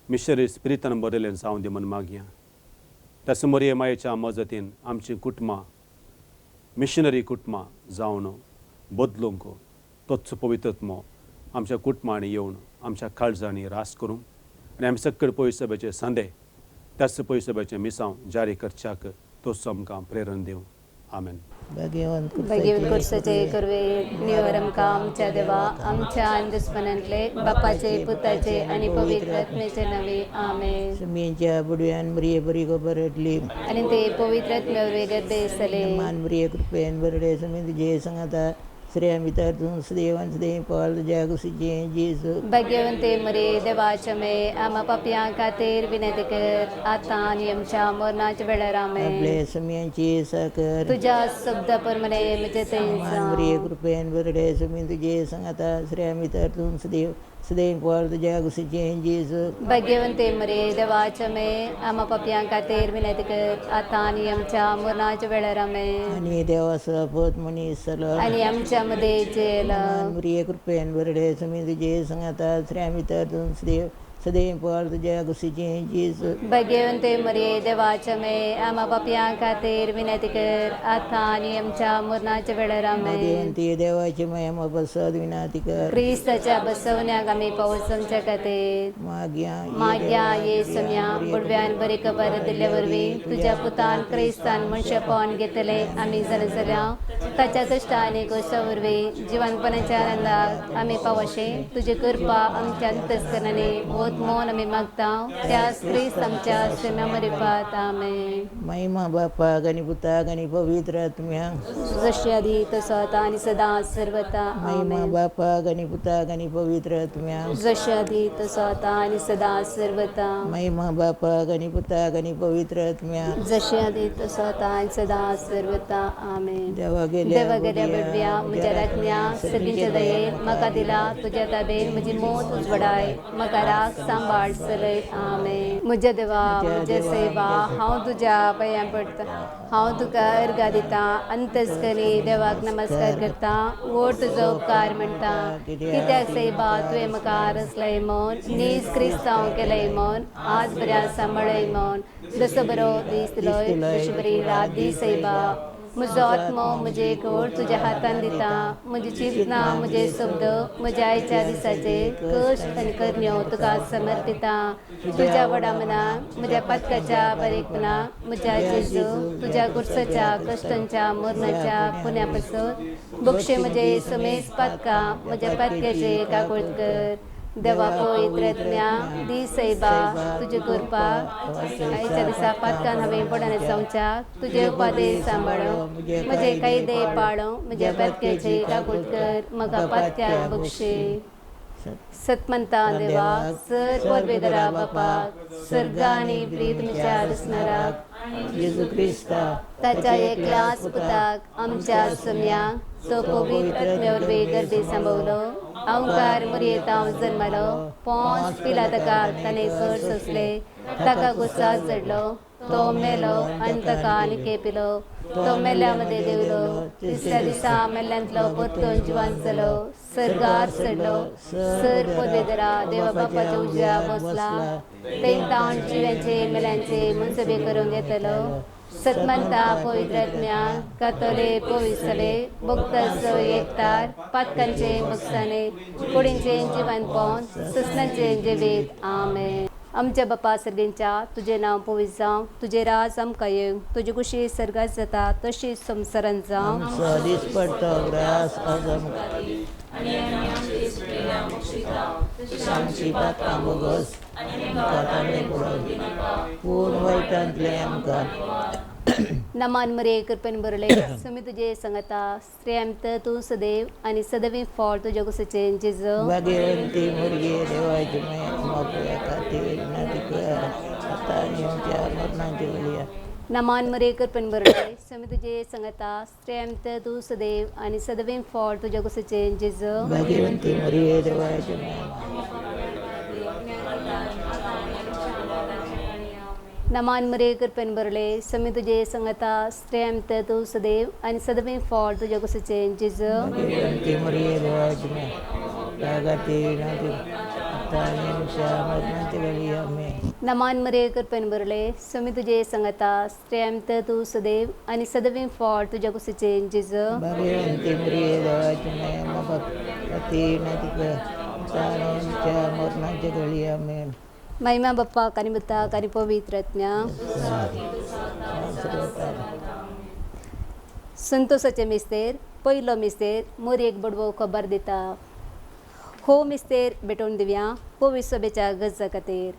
मिशनरी स्पिरितान बरयलें जावं दी म्हूण मागया. त्या मोरये मायेच्या मजतीन आमचीं कुटुंबां मिशनरी कुटुंबां जावन बदलूंक तोच पवित्रत्मो आमच्या कुटुंबांनी येवन आमच्या काळजांनी रास करूं आनी आमी सक्कड पवित्र सभेचे सांदे त्याच पवित्र सभेचें मिसांव जारी करच्याक तोच आमकां प्रेरण दिवं. आमेन. भगवंत कुर्साचे करवे निवर आमकां आमच्या देवा आमच्या आनी दुस्मनांतले बापाचे पुताचे आनी पवित्र आत्म्याचे नावे आमेन. सुमीच्या बुडव्यान मरिये बरी खबर हाडली आनी ते पवित्र आत्म्या वरवीं गर्भे आसतले. मान मरिये कृपेन बरडे सुमी तुजे संगता स्त्रियां भितर तूं सदैवान सदैव पाल तुज्या कुशीचें जेजू. भाग्यवंते मरे देवाचे मे आमा पापयां खातीर विनंती कर आतां आनी आमच्या मरणाच्या वेळार आमेन. आपले सुम्यांची साकर तुज्या शब्दा प्रमाणे म्हजे मान मरिये थंय कृपेन बरडे सुमी तुजे संगता स्त्रियां भितर तूं सदैव सदैव पाल तुज्या कुशीचें जेजू. भाग्यवंते मरे देवाचे मे आमा पापयां खातीर विनंती कर आतां आनी आमच्या मरणाच्या वेळार आमेन. आनी देवाचो पूत मनीस जालो आनी आमच्या मध्ये जेल मान मरिये कृपेन बरडे सुमी तुजे संगता स्त्रियां भितर तूं सदैव सदैव पाल तुज्या कुशीचें जेजू. भाग्यवंते मरे देवाचे मे आमा पापयां खातीर विनंती कर आतां आनी आमच्या मरणाच्या वेळार आमेन. भाग्यवंती देवाची माया बसत विनाती कर क्रिस्ताच्या बसवण्याक आमी पावस आमच्या खातीर माग्या माग्या ये सम्या बुडव्यान बरी खबर दिल्ले वरवीं तुज्या पुतान क्रिस्तान मनशापण घेतले आमी जाणा जाल्या ताच्या कश्टा आनी गोश्टा वरवीं जिवनपणाच्या आनंदाक आमी पावशे तुजी कृपा आमच्या अंतस्करणांनी भोवत मोन आमी मागता त्याच क्रिस्त आमच्या सम्या मरिपात आमेन. महिमा बापाक आनी पुताक आनी पवित्र आत्म्याक जशी आदी तसो आतां आनी सदां सर्वता महिमा आमेन. बापाक आनी पुताक आनी पवित्र आत्म्याक जशी आदी तसो आतां आनी सदां सर्वता महिमा बापाक आनी पुताक आनी पवित्र आत्म्याक जशी आदी तसो आतां आनी सदां सर्वता आमेन. देवा गेल्या देवा गेल्या बडव्या म्हज्या राज्ञा सगळींच्या दयेन म्हाका दिला तुज्या ताबेन म्हजी मोत उजवडाय म्हाका राग सांबाळ चलय आमेन. म्हज्या देवा म्हज्या सेवा हांव तुज्या पांयां पडटा, हांव तुका अर्घा दिता, अंतस्करी देवाक नमस्कार करता, व्हड तुजो उपकार म्हणटा. कित्याक सेवा तुवें म्हाका रचलय म्हूण, नीज क्रिस्तांव केलय म्हूण, आज बऱ्या सांबाळय म्हूण, जसो बरो दीस दिलोय तशी बरी रात दीस सैबा. म्हजो आत्मो म्हजे घोड तुज्या हातान दिता, म्हजी चिंतना म्हजे शब्द म्हज्या आयच्या दिसाचे कश्ट आनी करण्यो तुका समर्पिता. तुज्या व्हडा मनाक म्हज्या पातकाच्या बारीकपणाक म्हज्या जेजू तुज्या गुरसाच्या कश्टांच्या मरणाच्या पुण्या पासून बक्षे म्हजे समेज पातकां म्हज्या पातक्याचे काकूळट कर. देवा पवित्र आत्म्या दी सैबा तुजे कृपा आयच्या दिसा पातकान हांवें पडना जावच्याक तुजे उपादे सांबाळो म्हजे कायदे पाळो म्हज्या पातक्याचे काकूट कर म्हाका पातक्याक बक्षे. सतमंता देवा सर पदवेदरा बापाक सर्ग आनी प्रीतमीच्या रचणाराक जेजू क्रिस्ता ताच्या एकल्याच पुताक आमच्या सम्याक तो पवित्र आत्म्या वरवीं गर्दी सांबवलो अहंकार मुरयेतांव जन्मलो पोंस पिलातकार ताणें कर सोंसले ताका गुस्सा चडलो तो मेलो आनी ताका आनी केपिलो, तो मेल्या मदें देवलो, तिसऱ्या दिसा मेल्ल्यांतलो परतून जिवान जालो, सर्गार चडलो, सर पदवेदरा देवा बापाच्या उजव्या बसला, तें जिव्यांचे मेल्यांचे मनसबे करूंक येतलो. सतमंता पवित्र आत्म्या कातोले पविसले भक्ताचो एकतार पातकांचे बक्षाने कुडींचे जिवनपण ससनाचे जिवीत. आमेन. आमच्या बापा सर्गेंच्या तुजें नांव पवित्र जावं, तुजें राज आमकां येवं, तुजी कुशी सर्गात जाता तशी संवसारांत जावं. आमचो दिसपडतो ग्रास आज आमकां आमची पातकां भोगोस आमकां तांणे पडोवं पूण वायटांतलें आमकां. नमान मरे कृपेन भरले सुमी तुजे संगता, स्त्रियांत तूं सदैव आनी सदैव फळ तुज्या कुशीचें जेजू. भाग्यवंती मुरगे देवाची मापया खातीर विनंती कर आतां आनी आमच्या मरणाच्या वेळार. नमान मरे कृपेन भरले सुमी तुजे संगता, स्त्रियांत तूं सदैव आनी सदैव फळ तुज्या कुशीचें जेजू. भाग्यवंती मुरगे देवाची नमान मरे कृपेन भरले सुमी तुजे संगता, स्त्रियांत तूं सदैव आनी सदैव फळ तुज्या कुशीचें जेजू. भाग्यवंती मुरगे देवाची खातीर विनंती आतां आनी आमच्या मरणाच्या वेळार. आमेन. नमान मरे कृपेन भरले सुमी तुजे संगता, स्त्रियांत तूं सदैव आनी सदैव फळ तुज्या कुशीचें जेजू. भाग्यवंती मुरगे देवाची खातीर विनंती कर आतां आनी आमच्या मरणाच्या वेळार. आमेन. महिमा बाप्पाक आनी पुताक आनी पवित्र आत्म्या. संतोषाचे मिस्तेर पयलो मिस्तेर मोरयेक बडवो खबर दिता. हो मिस्तेर भेटोवन दिवया पवित्र सभेच्या गरजा खातीर.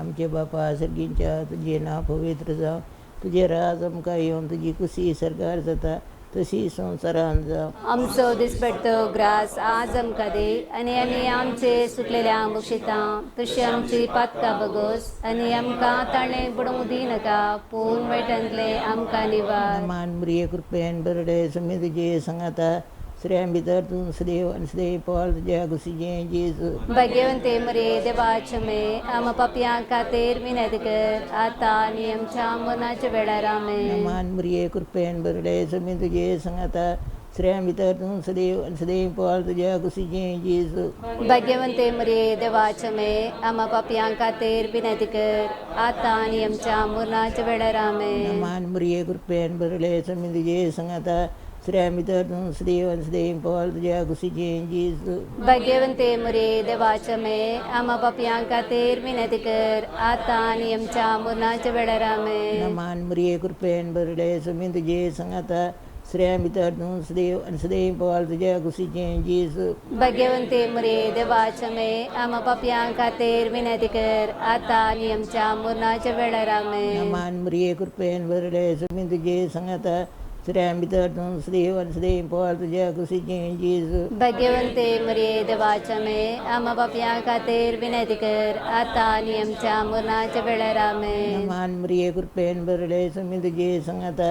आमचे बापा सर्गींच्या तुजें नांव पवित्र जावं, तुजें राज आमकां येवन, तुजी कुशी सरकार जाता तशी संवसारांत जावं. आमचो दिसपडतो ग्रास आज आमकां दी आनी आमी आमचे सुकलेल्या बक्षिता तशी आमची पातकां बगोस आनी आमकां ताणें बुडोवंक दिनाका पूण वायटांतलें आमकां निवार. मान मुरये कृपेन बरडे सुमी तुजे संगाता, स्त्रियां भितर तूं सदैव आनी सदैव फळ तुज्या कुशीचें जेजू. भाग्यवंते मरे देवाचे मे आमा पापयां खातीर विनंती कर आतां आनी आमच्या मरणाच्या वेळार. आमेन. मान मुरये कृपेन बरडे सुमी तुजे संगाता, स्त्रियां भितर तूं सदैव आनी सदैव फळ तुज्या कुशीचें जेजू. भाग्यवंते मरे देवाचे मे आमा पापयां खातीर विनंती कर आतां आनी आमच्या मरणाच्या वेळार. आमेन. मान मुरये कृपेन बरडे सुमी तुजे संगाता, स्त्रियां भितर तूं सदैव आनी सदैव फळ तुज्या कुशीचें जेजू. भाग्यवंते मरे देवाचे मे आमा पापयां खातीर विनंती कर आतां आनी आमच्या मरणाच्या वेळार. आमेन. मान मुरये कृपेन बरडे सुमी तुजे संगाता, स्त्रियां भितर तूं सदैव आनी सदैव फळ तुज्या कुशीचें जेजू. भाग्यवंते मरे देवाचे मे आमा पापयां खातीर विनंती कर आतां आनी आमच्या मरणाच्या वेळार. आमेन. मान मुरये कृपेन बरडे सुमी तुजे संगाता, स्त्रियां भितर तूं सदैव आनी सदैव फळ तुज्या कुशीचें जेजू. भाग्यवंते मरे देवाचे मे आमा पापयां खातीर विनंती कर आतां आनी आमच्या मरणाच्या वेळार. आमेन. मान मुरये कृपेन बरडे सुमी तुजे संगाता,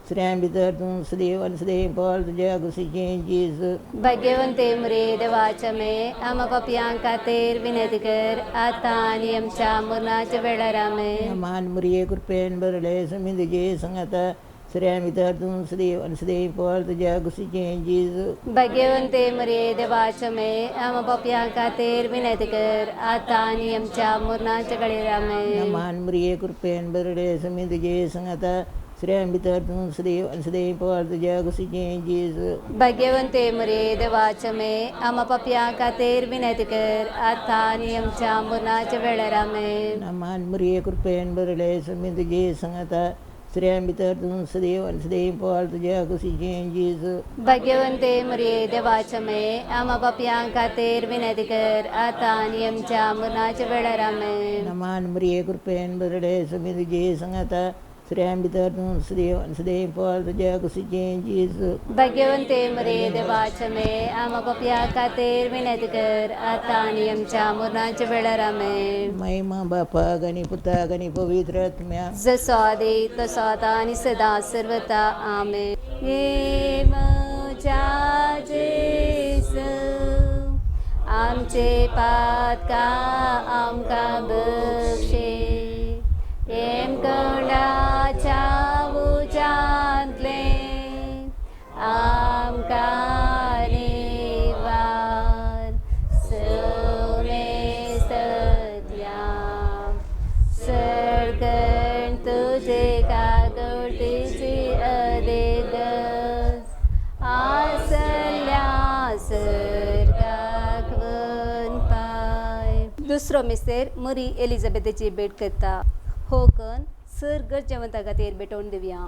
स्त्रियां भितर तूं सदैव आनी सदैव फळ तुज्या कुशीचें जेजू. भाग्यवंते मरे देवाचे मे आमा पापयां खातीर विनंती कर आतां आनी आमच्या मरणाच्या वेळार. आमेन. मान मुरये कृपेन बरडे सुमी तुजे संगाता, स्त्रियां भितर तूं सदैव आनी सदैव फळ तुज्या कुशीचें जेजू. भाग्यवंते मरे देवाचे मे आमा पापयां खातीर विनंती कर आतां आनी आमच्या मरणाच्या वेळार. आमेन. मान मुरये कृपेन बरडे सुमी तुजे संगाता, स्त्रियां भितर तूं सदैव आनी सदैव फळ तुज्या कुशीचें जेजू. भाग्यवंते मरे देवाचे मे आमा पापयां खातीर विनंती कर आतां आनी आमच्या मरणाच्या वेळार. आमेन. मान मुरये कृपेन बरडे सुमी तुजे संगाता, स्त्रियां भितर तूं सदैव आनी सदैव फळ तुज्या कुशीचें जेजू. भाग्यवंते मरे देवाचे मे आमा पापयां खातीर विनंती कर आतां आनी आमच्या मरणाच्या वेळार. आमेन. मान मुरये कृपेन बरडे सुमी तुजे संगाता, स्त्रियां भितर तूं सदैव आनी सदैव फळ तुज्या कुशीचें जेजू. भाग्यवंते मरे देवाचे मे आमा पापयां खातीर विनंती कर आतां आनी आमच्या मरणाच्या वेळार. आमेन. महिमा बापाक आनी पुताक आनी पवित्र आत्म्याक. जसो आदी तसो आतां आनी सदां सर्वता. आमेन. ये म्हज्या जेजू आमचे पातकां आमकां बक्षे. दुसरो मिस्तेर मरी एलिझाबेथाची भेट करता. हो कन सर गरजेवंता खातीर भेटोवन दिवया.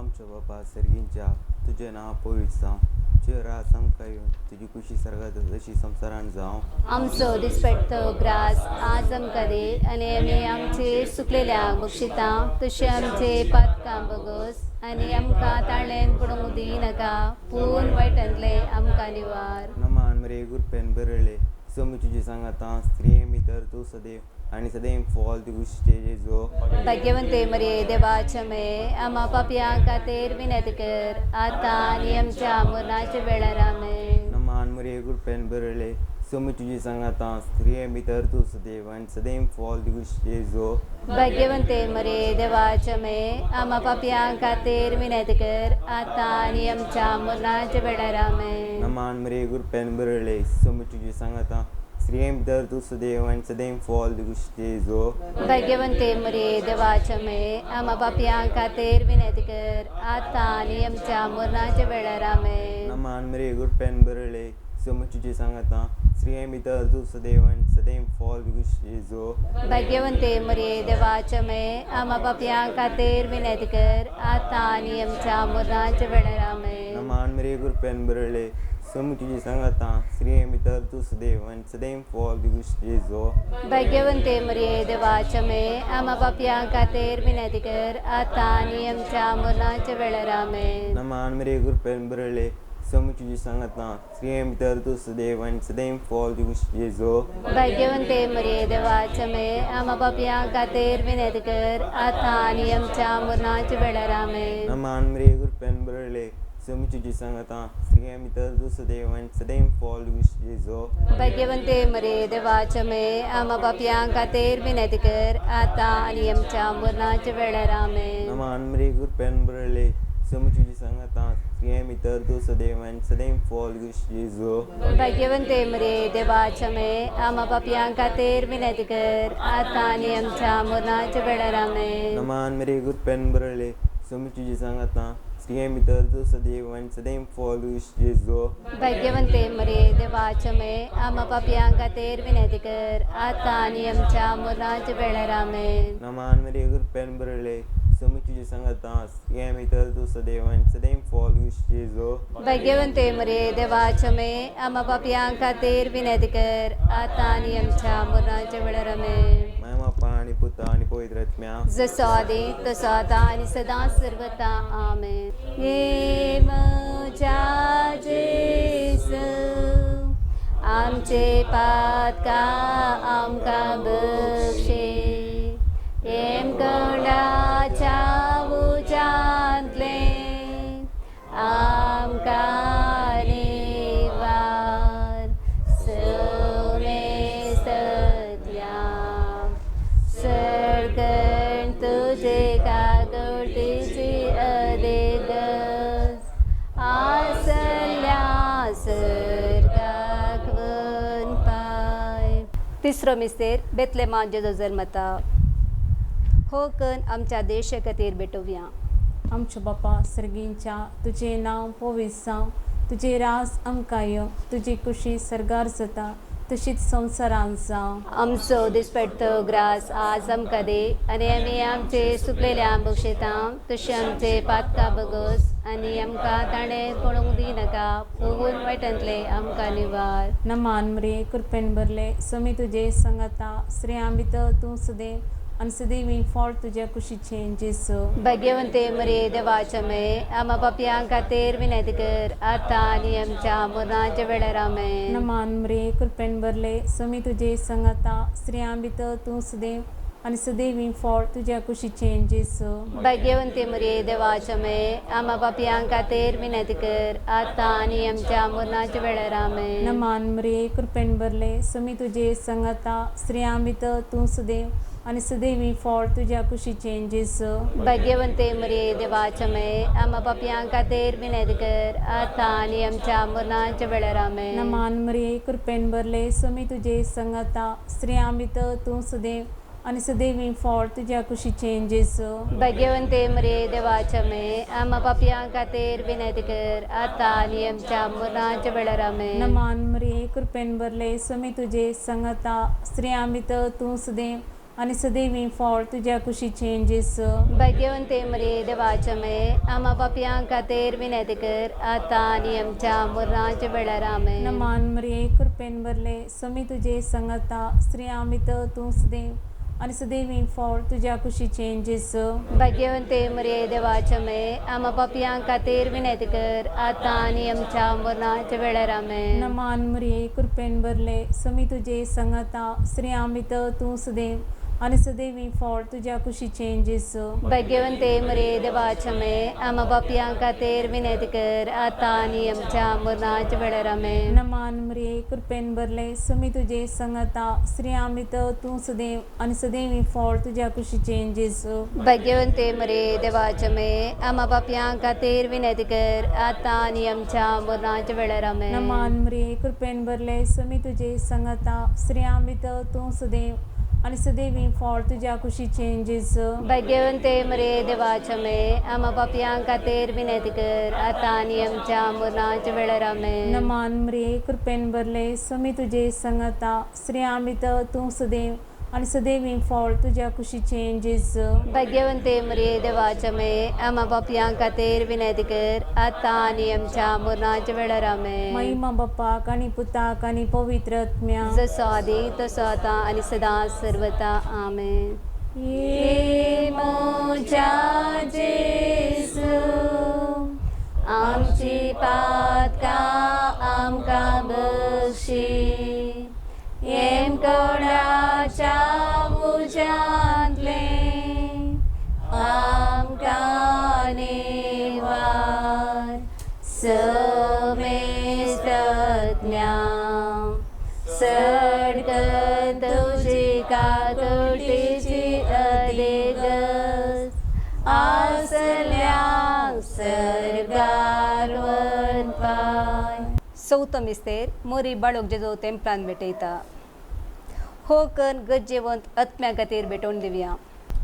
आमच्या बापा सर्गींच्या तुजें नांव पवित्र जावं, तुजें राज आमकां येवन, तुजी खुशी सर्गात तशी संवसारान जावं. आमचो दिसपट्टो ग्रास आज आमकां दी आनी आमी आमचे सुकलेल्या बक्षितां तशें आमचे पातकां बगस आनी आमकां ताळ्यान पडूंक दिनाका, पूण वायटांतले आमकां निवार. नमान मरे गुरपेन बरयले सोमी तुजी सांगातां, स्त्रिये भितर तूं सदैव आनी सदैव फॉल तुजी कुशीचे जेजू. भाग्यवंते मरे देवाच्या मे आमा पापयां खातीर विनंती कर आतां आनी आमच्या मरणाच्या वेळार. आमेन. नमान मरे गुरपेन बरयले सोमी तुजी सांगातां, स्त्रिये भितर तूं सदैव आनी सदैव फॉल तुजी कुशीचे जेजू. भाग्यवंते मरे देवाच्या मे आमा पापयां खातीर विनंती कर आतां आनी आमच्या मरणाच्या वेळार. आमेन. नमान मरे गुरपेन बरयले सोमी तुजी सांगातां, स्त्रिये भितर तूं सदैव आनी सदैव फॉल तुजी कुशीचे जेजू. भाग्यवंते मरे देवाच्या मे आमा पापयां खातीर विनंती कर आतां आनी आमच्या मरणाच्या वेळार. आमेन. नमान मरे गुरपेन बरयले सोमी तुजी सांगातां, स्त्रिये भितर तूं सदैव आनी सदैव फॉल तुजी कुशीचे जेजू. भाग्यवंते मरे देवाच्या मे आमा पापयां खातीर विनंती कर आतां आनी आमच्या मरणाच्या वेळार. आमेन. नमान मरे गुरपेन बरयले सोमी तुजी सांगातां, स्त्रिये भितर तूं सदैव आनी सदैव फॉल तुजी कुशीचे जेजू. भाग्यवंते मरे देवाच्या मे आमा पापयां खातीर विनंती कर आतां आनी आमच्या मरणाच्या वेळार. आमेन. नमान मरे गुरपेन बरयले सोमी तुजी सांगातां, स्त्रिये भितर तूं सदैव आनी सदैव फॉल तुजी कुशीचे जेजू. भाग्यवंते मरे देवाच्या मे आमा पापयां खातीर विनंती कर आतां आनी आमच्या मरणाच्या वेळार. आमेन. नमान मरे गुरपेन बरयले सोमी तुजी सांगातां, स्त्रिये भितर तूं सदैव आनी सदैव फॉल तुजी कुशीचे जेजू. भाग्यवंते मरे देवाच्या मे आमा पापयां खातीर विनंती कर आतां आनी आमच्या मरणाच्या वेळार. आमेन. नमान मरे गुरपेन बरयले सोमी तुजी सांगातां, स्त्रिये भितर तूं सदैव आनी सदैव फॉल तुजी कुशीचे जेजू. भाग्यवंते मरे देवाच्या मे आमा पापयां खातीर विनंती कर आतां आनी आमच्या मरणाच्या वेळार. आमेन. नमान मरे गुरपेन बरयले सोमी तुजी सांगातां, स्त्रिये भितर तूं सदैव आनी सदैव फॉल तुजी कुशीचे जेजू. भाग्यवंते मरे देवाच्या मे आमा पापयां खातीर विनंती कर आतां आनी आमच्या मरणाच्या वेळार. आमेन. नमान मरे गुरपेन बरयले सोमी तुजी सांगातां, स्त्रिये भितर तूं सदैव आनी सदैव फॉल तुजी कुशीचे जेजू. भाग्यवंते मरे देवाच्या मे आमा पापयां खातीर विनंती कर आतां आनी आमच्या मरणाच्या वेळार. आमेन. माय बापा आनी पुता आनी पवित्र आत्म्या, जसो आदी तसो आतां आनी सदां सर्वता. आमेन. ये म्हज्या जेजू आमचे पातकां आमकां बक्षे, हेमकोंडाच्या उज्यांतले आमकां निवार. समेस्तल्या सरकण तुजे काकुळटीची अदेगस आसल्या सर्गाक वनपाय. तिसरो मिस्तेर बेतलेमा जेजो जल्मता. हो कन आमच्या देशा खातीर भेटोवया. आमच्या बापा सर्गींच्या तुजें नांव पवित्र जावं, तुजें राज आमकां येवं, तुजी खुशी सर्गार जाता तशीच संवसारांत जावं. आमचो दिसपट्टो ग्रास आज आमकां दी आनी आमी आमचे सुकलेल्या बक्षितां तशें आमचे पातकां बगस आनी आमकां ताणें पडूंक दिनाका, पूण वायटांतले आमकां निवार. नमान मरे कृपेन भरले सोमी तुजे संगता, स्त्रियां भितर तूं सदैव आनी सदैव फळ तुज्या कुशीचें जेजू. भाग्यवंते मरे देवाच्या मे आमा पापयां खातीर विनंती कर आतां आनी आमच्या मरणाच्या वेळार. आमेन. नमान मरे कृपेन भरले सोमी तुजे संगता, स्त्रियां भितर तूं सदैव आनी सदैव फळ तुज्या कुशीचें जेजू. भाग्यवंते मरे देवाच्या मे आमा पापयां खातीर विनंती कर आतां आनी आमच्या मरणाच्या वेळार. आमेन. नमान मरे कृपेन भरले सोमी तुजे संगता, स्त्रियां भितर तूं सदैव आनी सदैव फळ तुज्या कुशीचें जेजू. भाग्यवंते मरे देवाच्या मे आमा पापयां खातीर विनंती कर आतां आनी आमच्या मरणाच्या वेळार. आमेन. नमान मरे कृपेन भरले सोमी तुजे संगता, स्त्रियां भितर तूं सदैव आनी सदैवी फळ तुज्या कुशीचें जेजू. भाग्यवंते मरे देवाच्या मे आमा पापयां खातीर विनंती कर आतां आनी आमच्या मरणाच्या वेळार आमेन. नमान मरिये, कृपेन भरले, स्वामी तुजे संगता, स्त्रियां भितर तूं सदैव आनी सदैवी फळ तुज्या कुशीचें जेजू. भाग्यवंते मरे देवाच्या मे आमा पापयां खातीर विनंती कर आतां आनी आमच्या मरणाच्या वेळार आमेन. नमान मरिये, कृपेन भरले, स्वामी तुजे संगता, स्त्रियां भितर तूं सदैव आनी सदैवी फळ तुज्या कुशीचें जेजू. भाग्यवंते मरे देवाच्या मे आमा पापयां खातीर विनंती कर आतां आनी आमच्या मरणाच्या वेळार आमेन. नमान मरिये, कृपेन भरले, स्वामी तुजे संगता, स्त्रियां भितर तूं सदैव आनी सदैवी फळ तुज्या कुशीचें जेजू. भाग्यवंते मरे देवाच्या मे आमा पापयां खातीर विनंती कर आतां आनी आमच्या मरणाच्या वेळार आमेन. नमान मरिये, कृपेन भरले, स्वामी तुजे संगता, स्त्रियां भितर तूं सदैव आनी सदैवी फळ तुज्या कुशीचें जेजू. भाग्यवंते मरे देवाच्या मे आमा पापयां खातीर विनंती कर आतां आनी आमच्या मरणाच्या वेळार आमेन. नमान मरिये, कृपेन भरले, स्वामी तुजे संगता, स्त्रियां भितर तूं सदैव आनी सदैवी फळ तुज्या कुशीचें जेजू. भाग्यवंते मरे देवाच्या मे आमा पापयां खातीर विनंती कर आतां आनी आमच्या मरणाच्या वेळार आमेन. नमान मरिये, कृपेन भरले, स्वामी तुजे संगता, स्त्रियां भितर तूं सदैव आनी सदैवी फळ तुज्या कुशीचें जेजू. भाग्यवंते मरे देवाच्या मे आमा पापयां खातीर विनंती कर आतां आनी आमच्या मरणाच्या वेळार आमेन. महिमा बापाक आनी पुताक आनी पवित्र आत्म्याक, जसो आदी तसो आतां आनी सदां सर्वता आमेन. ये म्हज्या जेजू आमची पातकां आमकां बक्षी, येमकोंडाच्या उज्यांतलें आमकां निवार, समेस्त आत्म्या सडकन तुजी काकुळटीची अदेगत आसल्यांक सर्गार वनपाय. चवथो मिस्तेर मोरी बाळोक जेजो तेंपलान भेटयता. हो कन गरजेवंत आत्म्या खातीर भेटोवन दिवया.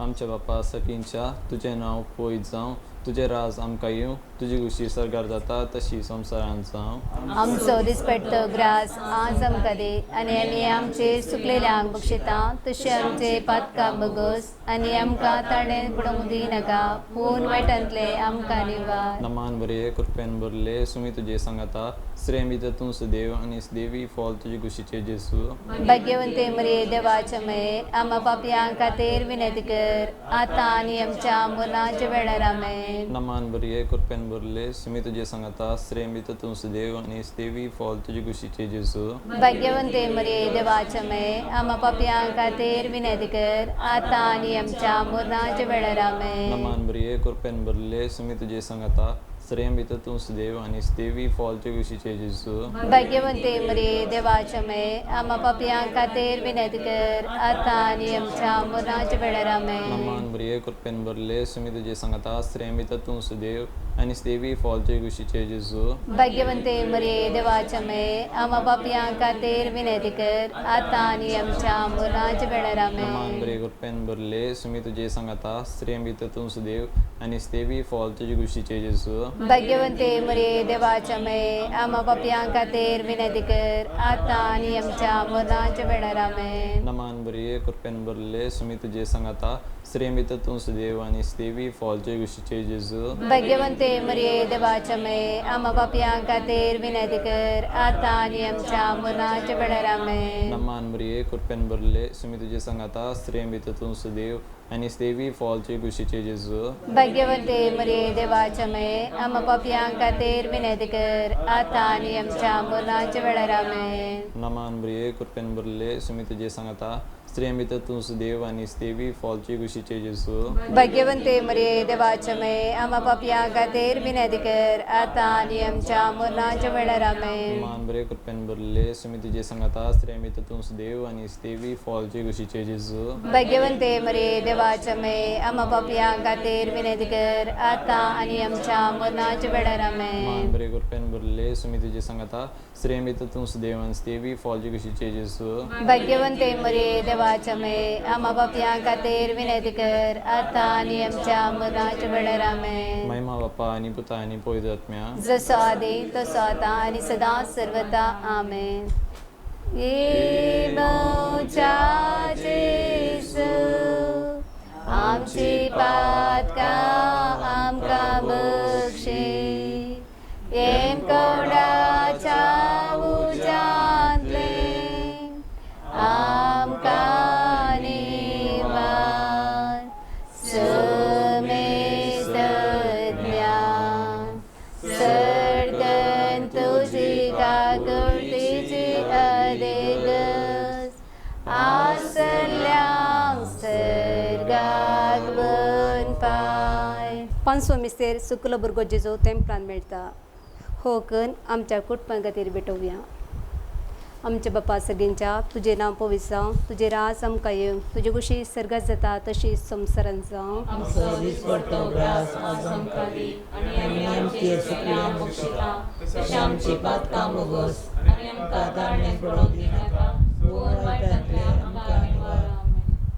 आमच्या बापा सकींच्या, तुजें नांव पयत जावं, तुजें राज आमकां येवं, तुजी खुशी सर्गार जाता तशी संवसारांत जावं. आमचो दिसपट्टो ग्रास आज आमकां दी आनी आमी आमचे सुकलेल्यांक बक्षिता तशें आमचे पातकां बगस आनी आमकां ताणें पडोवंक दिनाका, पूण वायटांतले आमकां निवार. नमान बरे, कृपेन भरले, सुमी तुजे सांगाता, स्त्रियां भितर तूं सुदेव आनी देवी फळ तुजे खुशीचे जेजू. भाग्यवंते मरिये देवाच्या मये आमा पापयां खातीर विनंती कर आतां आनी आमच्या मरणाच्या वेळार आमेन. नमान बरिये, कृपेन भरले, सुमी तुजे सांगाता, स्त्रियां भितर तूं सुदेव आनी देवी फळ तुजे खुशीचे जेजू. भाग्यवंते मरिये देवाच्या मये आमा पापयां खातीर विनंती कर आतां आनी आमच्या मरणाच्या वेळार आमेन. नमान बरिये, कृपेन भरले, सुमी तुजे सांगाता, स्त्रियां भितर तूं सुदेव आनी देवी फळ तुजे खुशीचे जेजू. भाग्यवंते मरिये देवाच्या मये आमा पापयां खातीर विनंती कर आतां आनी आमच्या मरणाच्या वेळार आमेन. नमान बरिये, कृपेन भरले, सुमी तुजे सांगाता, स्त्रियां भितर तूं सुदेव आनी देवी फळ तुजे खुशीचे जेजू. भाग्यवंते मरिये देवाच्या मये आमा पापयां खातीर विनंती कर आतां आनी आमच्या मरणाच्या वेळार नमान आमेन. बरिये, कृपेन भरले, सुमी तुजे सांगाता, स्त्रियां भितर तूं सुदेव आनी देवी फळ तुजे खुशीचे जेजू. भाग्यवंते मरिये देवाच्या मये आमा पापयां खातीर विनंती कर आतां आनी आमच्या मरणाच्या वेळार आमेन. नमान बरिये, कृपेन भरले, सुमी तुजे सांगाता, स्त्रियां भितर तूं सुदेव आनी देवी फळ तुजे खुशीचे जेजू. भाग्यवंते मरिये देवाच्या मये आमा पापयां खातीर विनंती कर आतां आनी आमच्या मरणाच्या वेळार आमेन. नमान बरिये, कृपेन भरले, सुमी तुजे सांगाता, स्त्रियां भितर तूं सुदेव आनी देवी फळ तुजे खुशीचे जेजू. भाग्यवंते मरिये देवाच्या मये आमा पापयां खातीर विनंती कर आतां आनी आमच्या मरणाच्या वेळार आमेन. नमान बरिये, कृपेन भरले, सुमी तुजे सांगाता, स्त्रियां भितर तूं सुदेव आनी देवी फळ तुजे खुशीचे जेजू. भाग्यवंते मरिये देवाच्या मये आमा पापयां खातीर विनंती कर आतां आनी आमच्या मरणाच्या वेळार आमेन. नमान बरिये, कृपेन भरले, सुमी तुजे सांगाता, स्त्रियां भितर तूं सुदेव आनी देवी फळ तुजे खुशीचे जेजू. भाग्यवंते मरिये देवाच्या मये आमा पापयां खातीर विनंती कर आतां आनी आमच्या मरणाच्या वेळार आमेन. नमान बरिये, कृपेन भरले, सुमी तुजे सांगाता, स्त्रियां भितर तूं सुदेव आनी देवी फळ तुजे खुशीचे जेजू. भाग्यवंते मरिये देवाच्या देवाच्या मे आमा बापयां खातीर विनंती कर आतां आनी आमच्या मरणाच्या वेळार आमेन. महिमा बापा आनी पुता आनी पवित्र आत्म्या, जसो आदी तसो आतां आनी सदां सर्वता आमेन. ये म्हज्या जेजू आमची पातकां आमकां बक्षी, येमकोंडाच्या उज्यांतलें आमकां निवार. समेस्तज्ञा सर्गन तुजी काकुळटीची अदेगस आसल्यांक सर्गाक वनपाय. पांचवो मिस्तेर सुकलो भुरगो जेजू तेंपलान मेळटा. हो कन आमच्या कुटुंबा खातीर भेटोवया. आमच्या बापा सर्गींच्या तुजें नांव पवित्र जावं, तुजें राज आमकां येवं, तुजे कुशी सर्गात जाता तशी संवसारांत जावं. आमचो दिसपडतो ग्रास आज आमकां दी आनी आमची सुकल्या बक्षिता तशें आमची पातकां भोगोस आनी आमकां ताळणें पडोवंक दिनाका, पूण वायटांतलें आमकां निवार.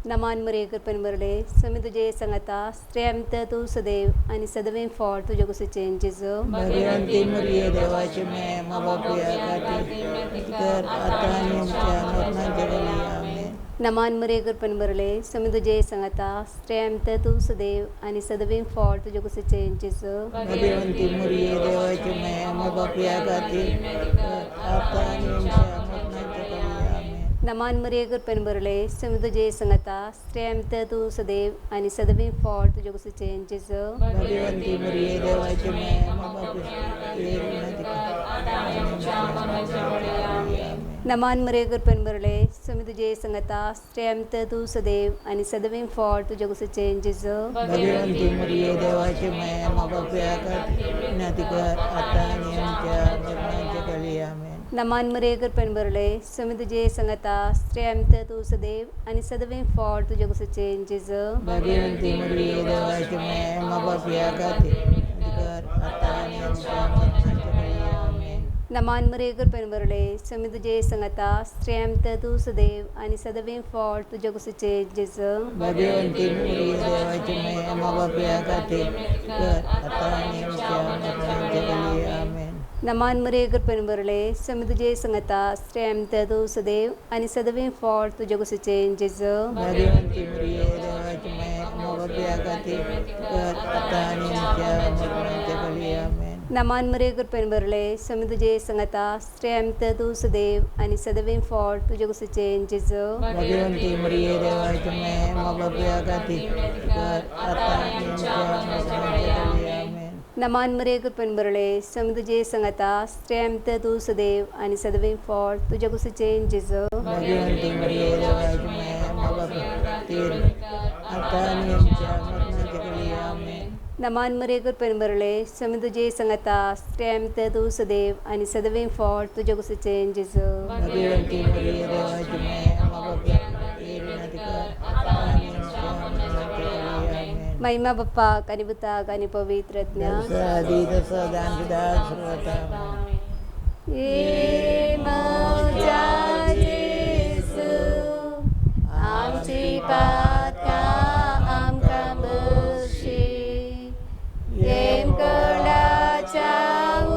नमान मरे कृपेन भरले स्वामी तुजे सांगाता, स्त्रियांत तूं सदैव आनी सदवें फळ तुजे कुशीचें जेजू. भगवंती मुरये देवाचे मे मा बापुया खातीर कर आतां आनी आमच्या मरणाच्या वेळी आमेन. नमान मरे कृपेन भरले स्वामी तुजे सांगाता, स्त्रियांत तूं सदैव आनी सदवें फळ तुजे कुशीचें जेजू. भगवंती मुरये देवाचे मे मा बापुया खातीर कर आतां आनी आमच्या मरणाच्या वेळी आमेन. नमान मरे कृपेन भरले स्वामी तुजे सांगाता, स्त्रियांत तूं सदैव आनी सदवें फळ तुजे कुशीचें जेजू. भगवंती मुरये देवाचे मे मा बापुया खातीर कर आतां आनी आमच्या मरणाच्या वेळी आमेन. नमान मरे कृपेन भरले स्वामी तुजे सांगाता, स्त्रियांत तूं सदैव आनी सदवें फळ तुजे कुशीचें जेजू. भगवंती मुरये देवाचे मे मा बापुया खातीर विनंती कर आतां आनी आमच्या मरणाच्या वेळी आमेन. नमान मरे कृपेन भरले स्वामी तुजे सांगाता, स्त्रियांत तूं सदैव आनी सदवें फळ तुजे कुशीचें जेजू. भगवंती मुरये देवाचे मे मा बापुया खातीर विनंती कर आतां आनी आमच्या मरणाच्या वेळी आमेन. नमान मरे कृपेन भरले स्वामी तुजे सांगाता, स्त्रियांत तूं सदैव आनी सदवें फळ तुजे कुशीचें जेजू. भगवंती मुरये देवाचे मे मा बापुया खातीर कर आतां आनी आमच्या मरणाच्या वेळी आमेन. नमान मरे कृपेन भरले स्वामी तुजे सांगाता, स्त्रियांत तूं सदैव आनी सदवें फळ तुजे कुशीचें जेजू. भगवंती मुरये देवाचे मे मा बापुया खातीर कर आतां आनी आमच्या मरणाच्या वेळी आमेन. नमान मरे कृपेन भरले स्वामी तुजे सांगाता, स्त्रियांत तूं सदैव आनी सदवें फळ तुजे कुशीचें जेजू. भगवंती मुरये देवाचे मे मा बापुया खातीर कर आतां आनी आमच्या मरणाच्या वेळी आमेन. नमान मरे कृपेन भरले स्वामी तुजे सांगाता, स्त्रियांत तूं सदैव आनी सदवें फळ तुजे कुशीचें जेजू. भगवंती मुरये देवाचे मे मा बापुया खातीर आतां आनी आमच्या मरणाच्या वेळी आमेन. नमान मरे कृपेन भरले स्वामी तुजे सांगाता, स्त्रियांत तूं सदैव आनी सदवें फळ तुजे कुशीचें जेजू. भगवंती मुरये देवाचे मे मा बापुया खातीर विनंती कर आतां आनी आमच्या मरणाच्या वेळी आमेन. महिमा बाप्पाक आनी पुताक आनी पवित्र आत्म्याक. जसो आदी तसो दान सदा सर्वथा आमेन. ये म्हज्या जेजू आमची पातकां आमकां बक्षी, येमकोंडाच्या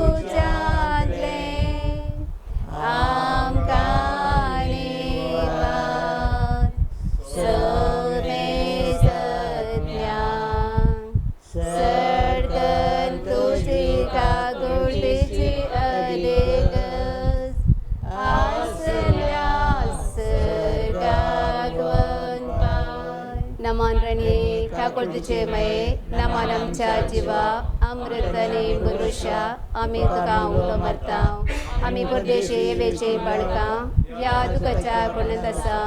उज्यांतलें आमकां निवार. समेस्तज्ञा सर्गन तुजी काकुळटीची अदेगस आसल्या सर्गाक वनपाय. नमान राणये काकुळटीचे मये, नमान आमच्या जिवा अमृतने मनुष्या, आमी तुका उलो मारता. आमी परदेशी येवेचे बाळकां ह्या दुखाच्या कोणांत आसा,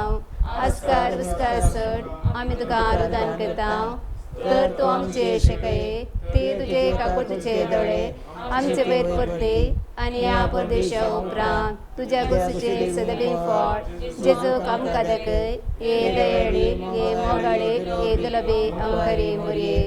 आस्कार उस्कार सड आमी तुका आरोदान करता. तर तूं आमचे शेकये ते तुजे काकुळटीचे दोळे आमचे वयर परते आनी ह्या परदेशा उपरांत तुज्या कुशीचें सदवें फळ जेजू आमकां दाखय. ये दयाळे, ये मोगाळे, ये दुलबे अंकरे मोरये.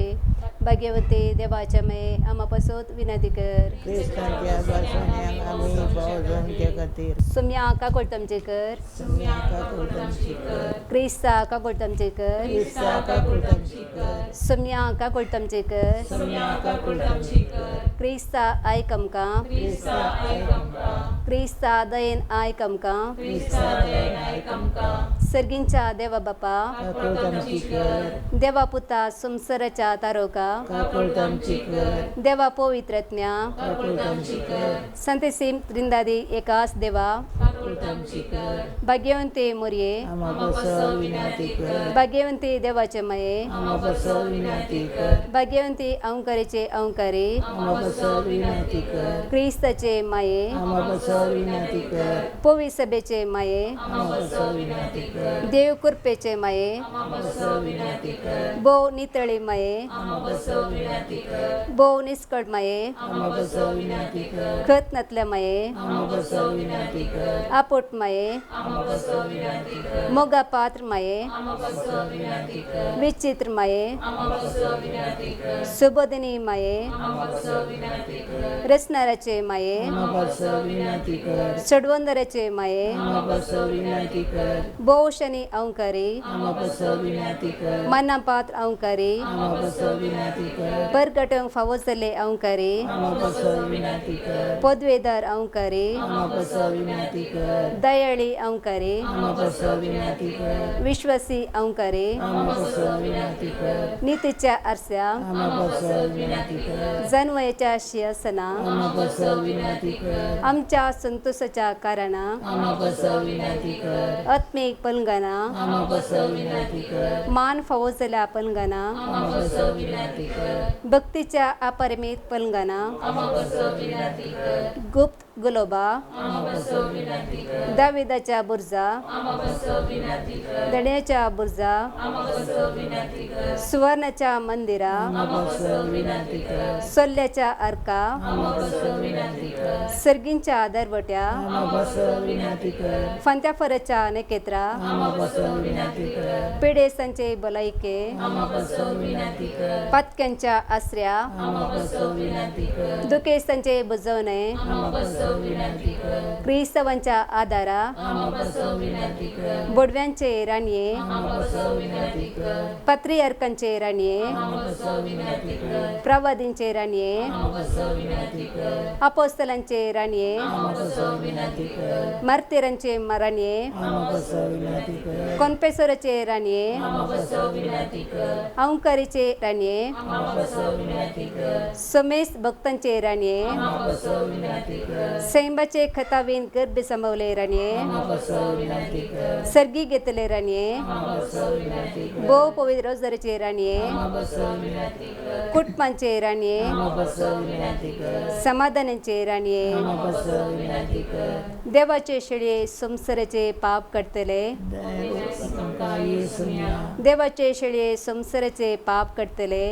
भाग्यवती देवाच्या माये आमा पासत विनंती कर. क्रिस्तांच्या बसवण्याक आमी पावोवच्या खातीर सुम्या काकोड आमचे कर. सुम्या काकूट आमची कर. क्रिस्ता काकोड आमचे कर. क्रिस्ता काकूट आमची कर. सुम्या काकोड आमचे कर. सुम्या काकूट आमची कर. क्रिस्ता आयक आमकां. क्रिस्ता आयक आमकां. क्रिस्ता दयेन आयक आमकां. क्रिस्ता दयेन आयक आमकां. सर्गींच्या देवा बापा काकूट आमची कर. देवा पुता संवसाराच्या तारोका काकूट आमची कर. देवा पवित्रज्ञा काकूट आमची कर. संतेसीम त्रिंदादी एकाच देवा काकूट आमची कर. भाग्यवंती मोरये आमा पासत विनंती कर. भाग्यवंती देवाचे माये आमा पासत विनंती कर. भाग्यवंती अंकारीचे अंकारी आमा पासत विनंती कर. क्रिस्ताचे माये आमा पासत विनंती कर. पवित्र सभेचे माये आमा पासत विनंती कर. देव कृपेचे माये आमा पासत विनंती कर. भोव नितळी माये आमा पासत विनंती कर. भोव निस्कट माये आमा पासत विनंती कर. खत नातल्या माये आमा पासत विनंती कर. आपोट माये आमा पासत विनंती कर. मोगा पात्र माये आमा पासत विनंती कर. विचित्र माये आमा पासत विनंती कर. सुबोधिनी माये आमा पासत विनंती कर. रचणाराचे माये आमा पासत विनंती कर. चढवंदराचे माये आमा पासत विनंती कर. भोवशनी अंकारी आमा पासत विनंती कर. मनापात्र अंकारी आमा पासत विनंती कर. परगटूंक फावो जाल्ले अंकारी आमा पासत विनंती कर. पदवेदार अंकारी आमा पासत विनंती कर. दयाळी अंकारी आमा पासत विनंती कर. विश्वासी अंकारी आमा पासत विनंती कर. नीतीच्या आरस्या आमा पासत विनंती कर. जनवयाच्या शिंहासना आमा पासत विनंती कर. आमच्या संतोषाच्या कारणा आमा पासत विनंती कर. आत्मीक पलंगाना आमा पासत विनंती कर. मान फावो जाल्या पलंगाना आमा पासत विनंती कर. भक्तीच्या अपरिमित पलंगाना आमा पासत विनंती कर. गुप्त गुलोबा आमा पासत विनंती कर. दाविदाच्या बुर्जा आमा पासत विनंती कर. दण्याच्या बुर्जा आमा पासत विनंती कर. सुवर्णाच्या मंदिरा आमा पासत विनंती कर. सोल्ल्याच्या अर्का आमा पासत विनंती कर. सर्गींच्या दरवट्या आमा पासत विनंती कर. फांत्याफराच्या नखेत्रा आमा पासत विनंती कर. पिडेस्तांचे भलायके आमा पासत विनंती कर. पातक्यांच्या आसऱ्या आमा पासत विनंती कर. दुखेस्तांचे बुजवणे आमा पासत विनंती कर. क्रिस्तवांच्या आदारा आमा पासत विनंती कर. बोडव्यांचे राणये आमा पासत विनंती कर. पत्रियार्कांचे राणये आमा पासत विनंती कर. प्रवादींचे राणये आमा पासत विनंती कर. अपोस्तलांचे राणये आमा पासत विनंती कर. मार्तीरांचे राणये आमा पासत विनंती कर. कोनपेसोराचे राणये आमा पासत विनंती कर. अंकारीचे राणये आमा पासत विनंती कर. समेस भक्तांचे राणये आमा पासत विनंती कर. सैंबाचे खतावीन गर्भ सांभावले राणये आमा पासत विनंती कर. सर्गी घेतले राणये आमा पासत विनंती कर. भोव पवित्र रोजदारीचे राणये आमा पासत विनंती कर. कुटुंबांचे राणये आमा पासत विनंती कर. समाधानाचे राणये आमा पासत विनंती कर. देवाचे शेळये संवसाराचे पाप काडटले आमकां येसुया. देवाचे शेळये संवसाराचे पाप काडटले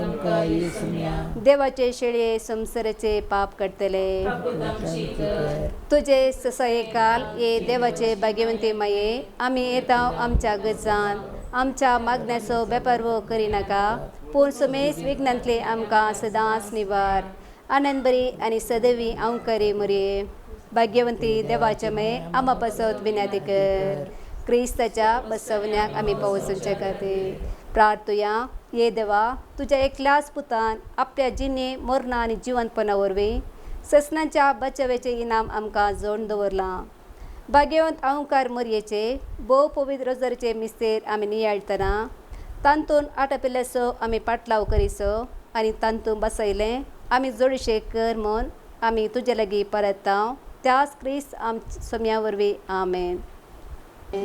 आमकां येसुया. देवाचे शेळये संवसाराचे पाप काडटले. तुजे ससयकाल ये देवाचे भाग्यवंती माये आमी येता आमच्या गजान आमच्या मागण्याचो बेपारवो करिनाका पूण सुमेस विघ्नांतले आमकां सदांच निवार. आनंदबरी आनी सदैवी अंकरी मुरये भाग्यवंती देवाचे माये आमा पासत विनंती कर. क्रिस्ताच्या बसवण्याक आमी पावसांच्या खातीर प्रार्थुया. ये देवा तुज्या एकल्याच पुतान आपल्या जिणे मरणा आनी जिवंतपणा वरवीं ससनाच्या बचाव्याचें इनाम आमकां जोडून दवरलां. भाग्यवंत अंकार मोरयेचे भोव पवित्र रोजरीचे मिस्तेर आमी नियाळटना तांतून आटपिल्ल्याचो आमी पाटलाव करीसो आनी तांतून बसयलें आमी जोडशे कर म्हूण आमी तुजे लागीं परत त्याच क्रिस्त आम सोम्या वरवीं आमेन.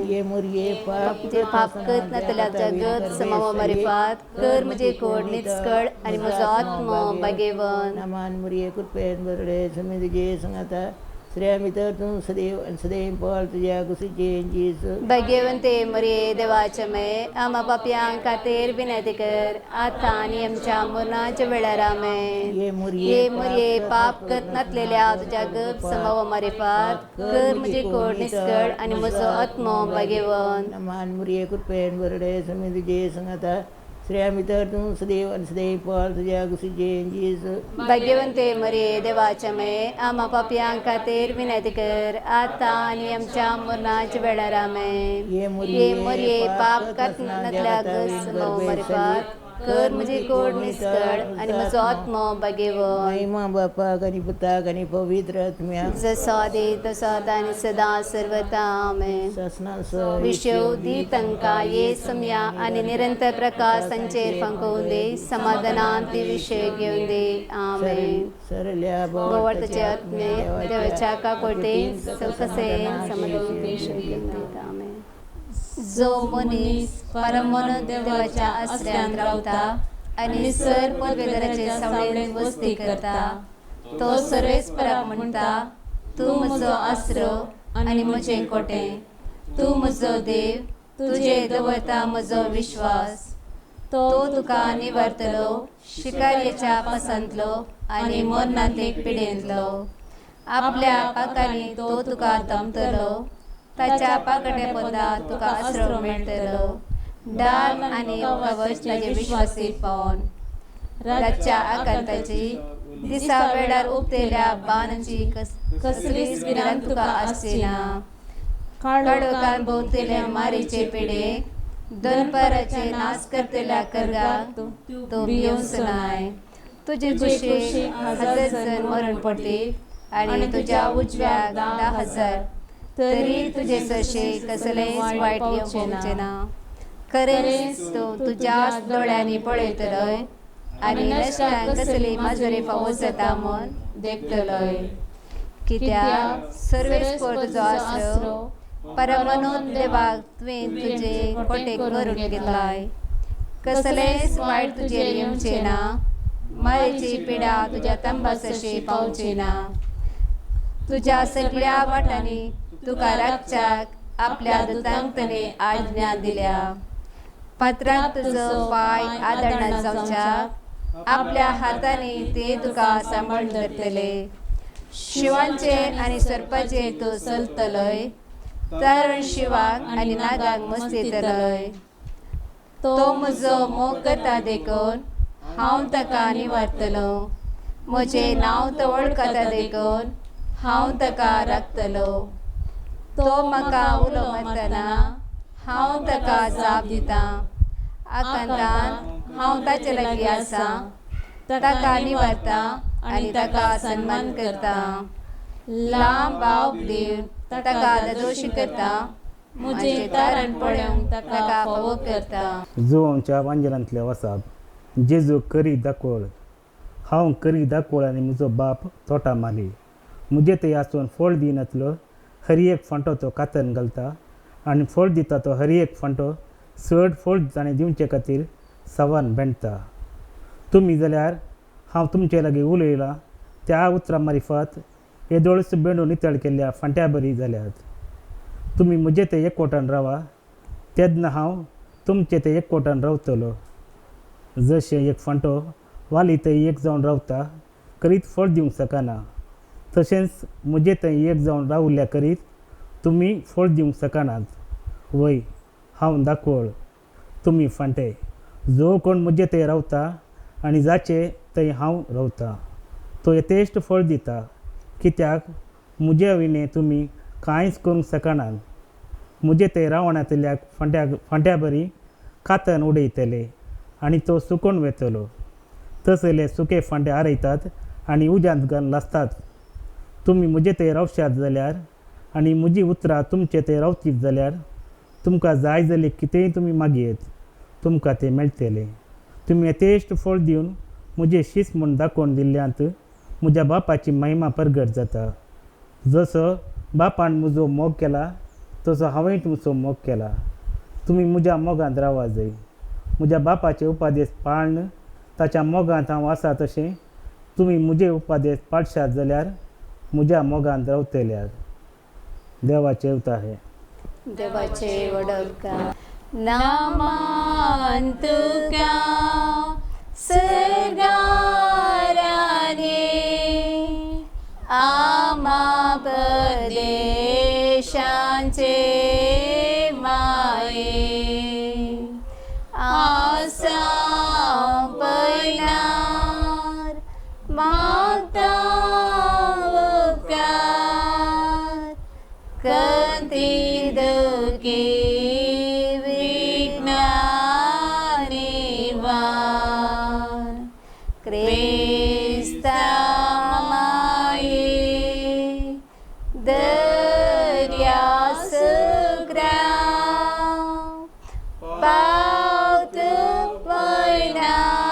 ये मुरये पाप जे पाप करत नातल्या जगत समावा मारिफात कर म्हजे कोड निस्कळ आनी म्हजो आत्मो भागेवन. नमान मुरये कृपेन बरडे समी तुजे संगाता श्रेया भितर तूं सदैव आनी सदैव पावल तुज्या कुशीचे जेजू. भाग्यवंते मरिये देवाचे मये आमा पापयां खातीर विनंती कर आतां आनी आमच्या मरणाच्या वेळार आमेन. ये मुरये ये मुरये पाप करत नातलेल्या तुज्या गप समावा मारिफात कर म्हजी कोड निस्कळ आनी म्हजो आत्मो भाग्यवन. नमान मुरये कृपेन बरडे समी तुजे संगाता स्त्रियां भितर तूं सदैव आनी सदैव फळ तुज्या कुशीचें जेजू। भाग्यवंते मरिये देवाच्या माये, आमा पापयां खातीर विनंती कर आतां आनी आमच्या मरणाच्या वेळार। आमेन। ये मरिये पाप करतल्या मरपात कर म्हजी कोड निस्कळ आनी म्हजो आत्मो भाग्यवंत। महिमा बापाक आनी पुताक आनी पवित्र आत्म्याक, जसो आदी तसो आतां आनी सदां सर्वता। आमेन। विश्व दी तांकां ये समया आनी निरंतर प्रकाश तांचेर फांकोवन दी, समाधानान ती विशय घेवन दी। आमेन। सरल्या भोवर्ताचे आत्मे देवाच्या काकोटेन सवकसेन समाधान विशय घेवन दी। आमेन। जो मनीस परमन देवाच्या आसऱ्यान रावता आनी सर पदवेदाराचे सावळेन वस्ती करता, तो सर्वेस्पराक म्हणटा, तूं म्हजो आसरो आनी म्हजें कोटें, तूं म्हजो देव, तुजेर दवरता म्हजो विश्वास। तो तुका निवारतलो शिकारेच्या पासांतलो आनी मरणांत पिडेंतलो। आपल्या पाकांनी तो तुका दमतलो, ताच्या पाकट्या पोंदा तुका आसरो मेळटलो। डाल आनी कवच ताजे विश्वासी पावन। रातच्या आकांताची, दिसा वेळार उबतेल्या बाणांची कसलीच भिरांत तुका आसची ना। काळोखान भोंवतेल्या मारीचे पिडे, दनपाराचे नाश करतल्या करगाक तूं भियेवचो नाय। तुजे कुशीक 1000 जण मरण पडटीत आनी तुज्या उजव्याक 10,000, तरी तुजे सरशी कसलेंच वायट येवचें ना। खरेंच तूं तुज्याच दोळ्यांनी पळयतलोय आनी नश्टांक कसली माजोरी फावो जाता म्हूण देखतलोय। कित्याक सर्वेस्पर तुजो आसरो, परमनोन देवाक तुवें तुजें कोटें करून घेतलाय। कसलेंच वायट तुजेर येवचें ना, मारीची पिडा तुज्या तंबासशी पावची ना। तुज्या सगळ्या वाटांनी तुका राखच्याक आपल्या दुतांक ताणें आज्ञा दिल्या। पात्रांत तुजो पांय आदळना जावच्याक आपल्या हातांनी ते तुका सांबाळून धरतले। शिवांचेर आनी सर्पाचेर तूं चलतलोय, तरण शिवाक आनी नागाक मस्तितलोय। तो म्हजो मोग करता देखून हांव ताका निवारतलो, म्हजें नांव तो वळखता देखून हांव ताका राखतलो। तो म्हाका उलो मारतना हांव ताका जाप दितां, आकांतान हांव ताचे लागीं आसा, ताका निवारता आनी ताका सन्मान करता। लांब बाव दिवन ताका दादोशी करता, म्हजें तारण पळोवंक ताका फावो करता। जुवांच्या वांजेलांतले वसाप जेजू करी दाकोळ। हांव करी दाकोळ आनी म्हजो बाप तोटा माली। म्हजे थंय आसून फळ दिनातलो हर एक फांटो तो कातन घालता आनी फळ दिता तो हर एक फांटो चड फळ ताणें दिवचे खातीर सवान बेंडटा। तुमी जाल्यार हांव तुमचे लागीं उलयलां त्या उतरां मारिफात येदोळच बेंडून नितळ केल्ल्या फांट्या बरी जाल्यात। तुमी म्हजे ते एकवटान रावा, तेन्ना हांव तुमचे ते एकवटान रावतलो। जशें एक फांटो वाली थंय एक जावन रावता करीत फळ दिवंक शकना, तशेंच म्हजे थंय एक जावन रावल्या करीत तुमी फळ दिवंक शकनात। वय हांव दाकोळ, तुमी फांटे। जो कोण म्हजे थंय रावता आनी जाचे थंय हांव रावता तो यथेश्ट फळ दिता, कित्याक म्हजे विणें तुमी कांयच करूंक शकनात। म्हजे थंय रावणांतल्या फांट्या बरी कातन उडयतले आनी तो सुकोवन वेतलो। तसले सुके फांटे आरयतात आनी उज्यांत घालून लासतात। तुमी म्हजे थंय रावशात जाल्यार आनी म्हजी उतरां तुमचे थंय रावतीत जाल्यार तुमकां जाय जाल्यार कितेंय तुमी मागयेत, तुमकां तें मेळटलें। तुमी यथेश्ट फळ दिवन म्हजें शीस म्हूण दाखोवन दिल्ल्यांत म्हज्या बापाची महिमा परगट जाता। जसो बापान म्हजो मोग केला तसो हांवें तुमचो मोग केला। तुमी म्हज्या मोगांत रावा जाय। म्हज्या बापाचे उपादेश पाळन ताच्या मोगांत हांव आसा तशें तुमी म्हजे उपादेश पाळशात जाल्यार म्हज्या मोगांत रावतल्यात। देवाचें उतर हें। देवाचे वडका नामान तुका सर्गाराने आमा परदेशांचे माये आसा। पावत पयणाऱ्या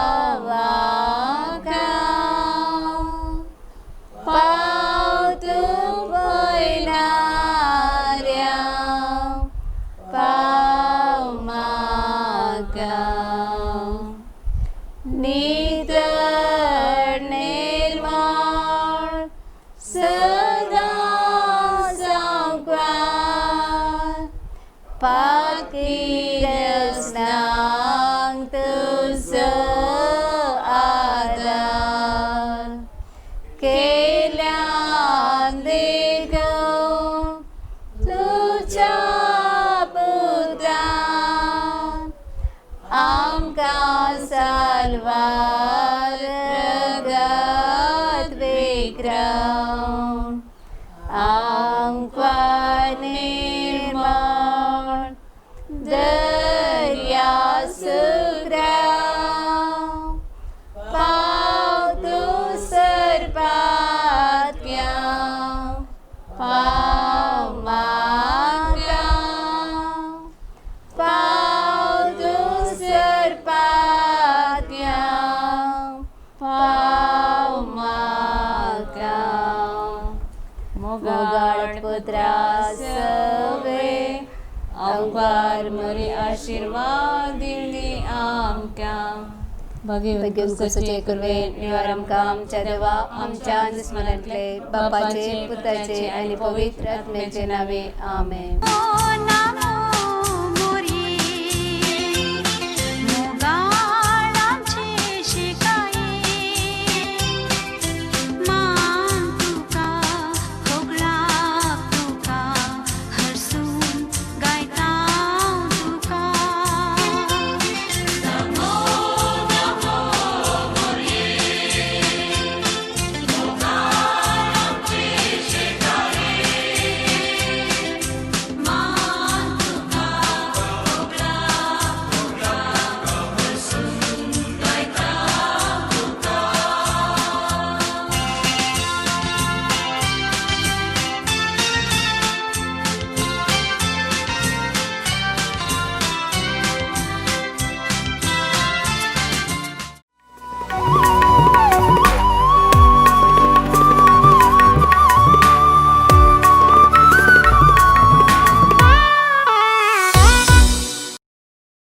पावाका पावत पयणाऱ्या पाव म्हाका नितळ निर्मळ सदां सांकवार पाकिरसनांक तुजो आदार केल्यान देखून तुज्या पुतान आमकां साल्वार रगत विक्रम आमकां निर्मळ दर्या सुग्रा पाव तूं सरपात्या पाव म्हाका पाव तूं सरपात्या पाव म्हाका मोगाळ पुत्रा सवे अंकार मरी आशीर्वाद दिवनी आमकां भगीवन कुसाचे कुर्वे निवार आमकां आमच्या देवा आमच्या दुस्मनांतले बापाचे पुताचे आनी पवित्र आत्म्याचे नावे आमेन. नामो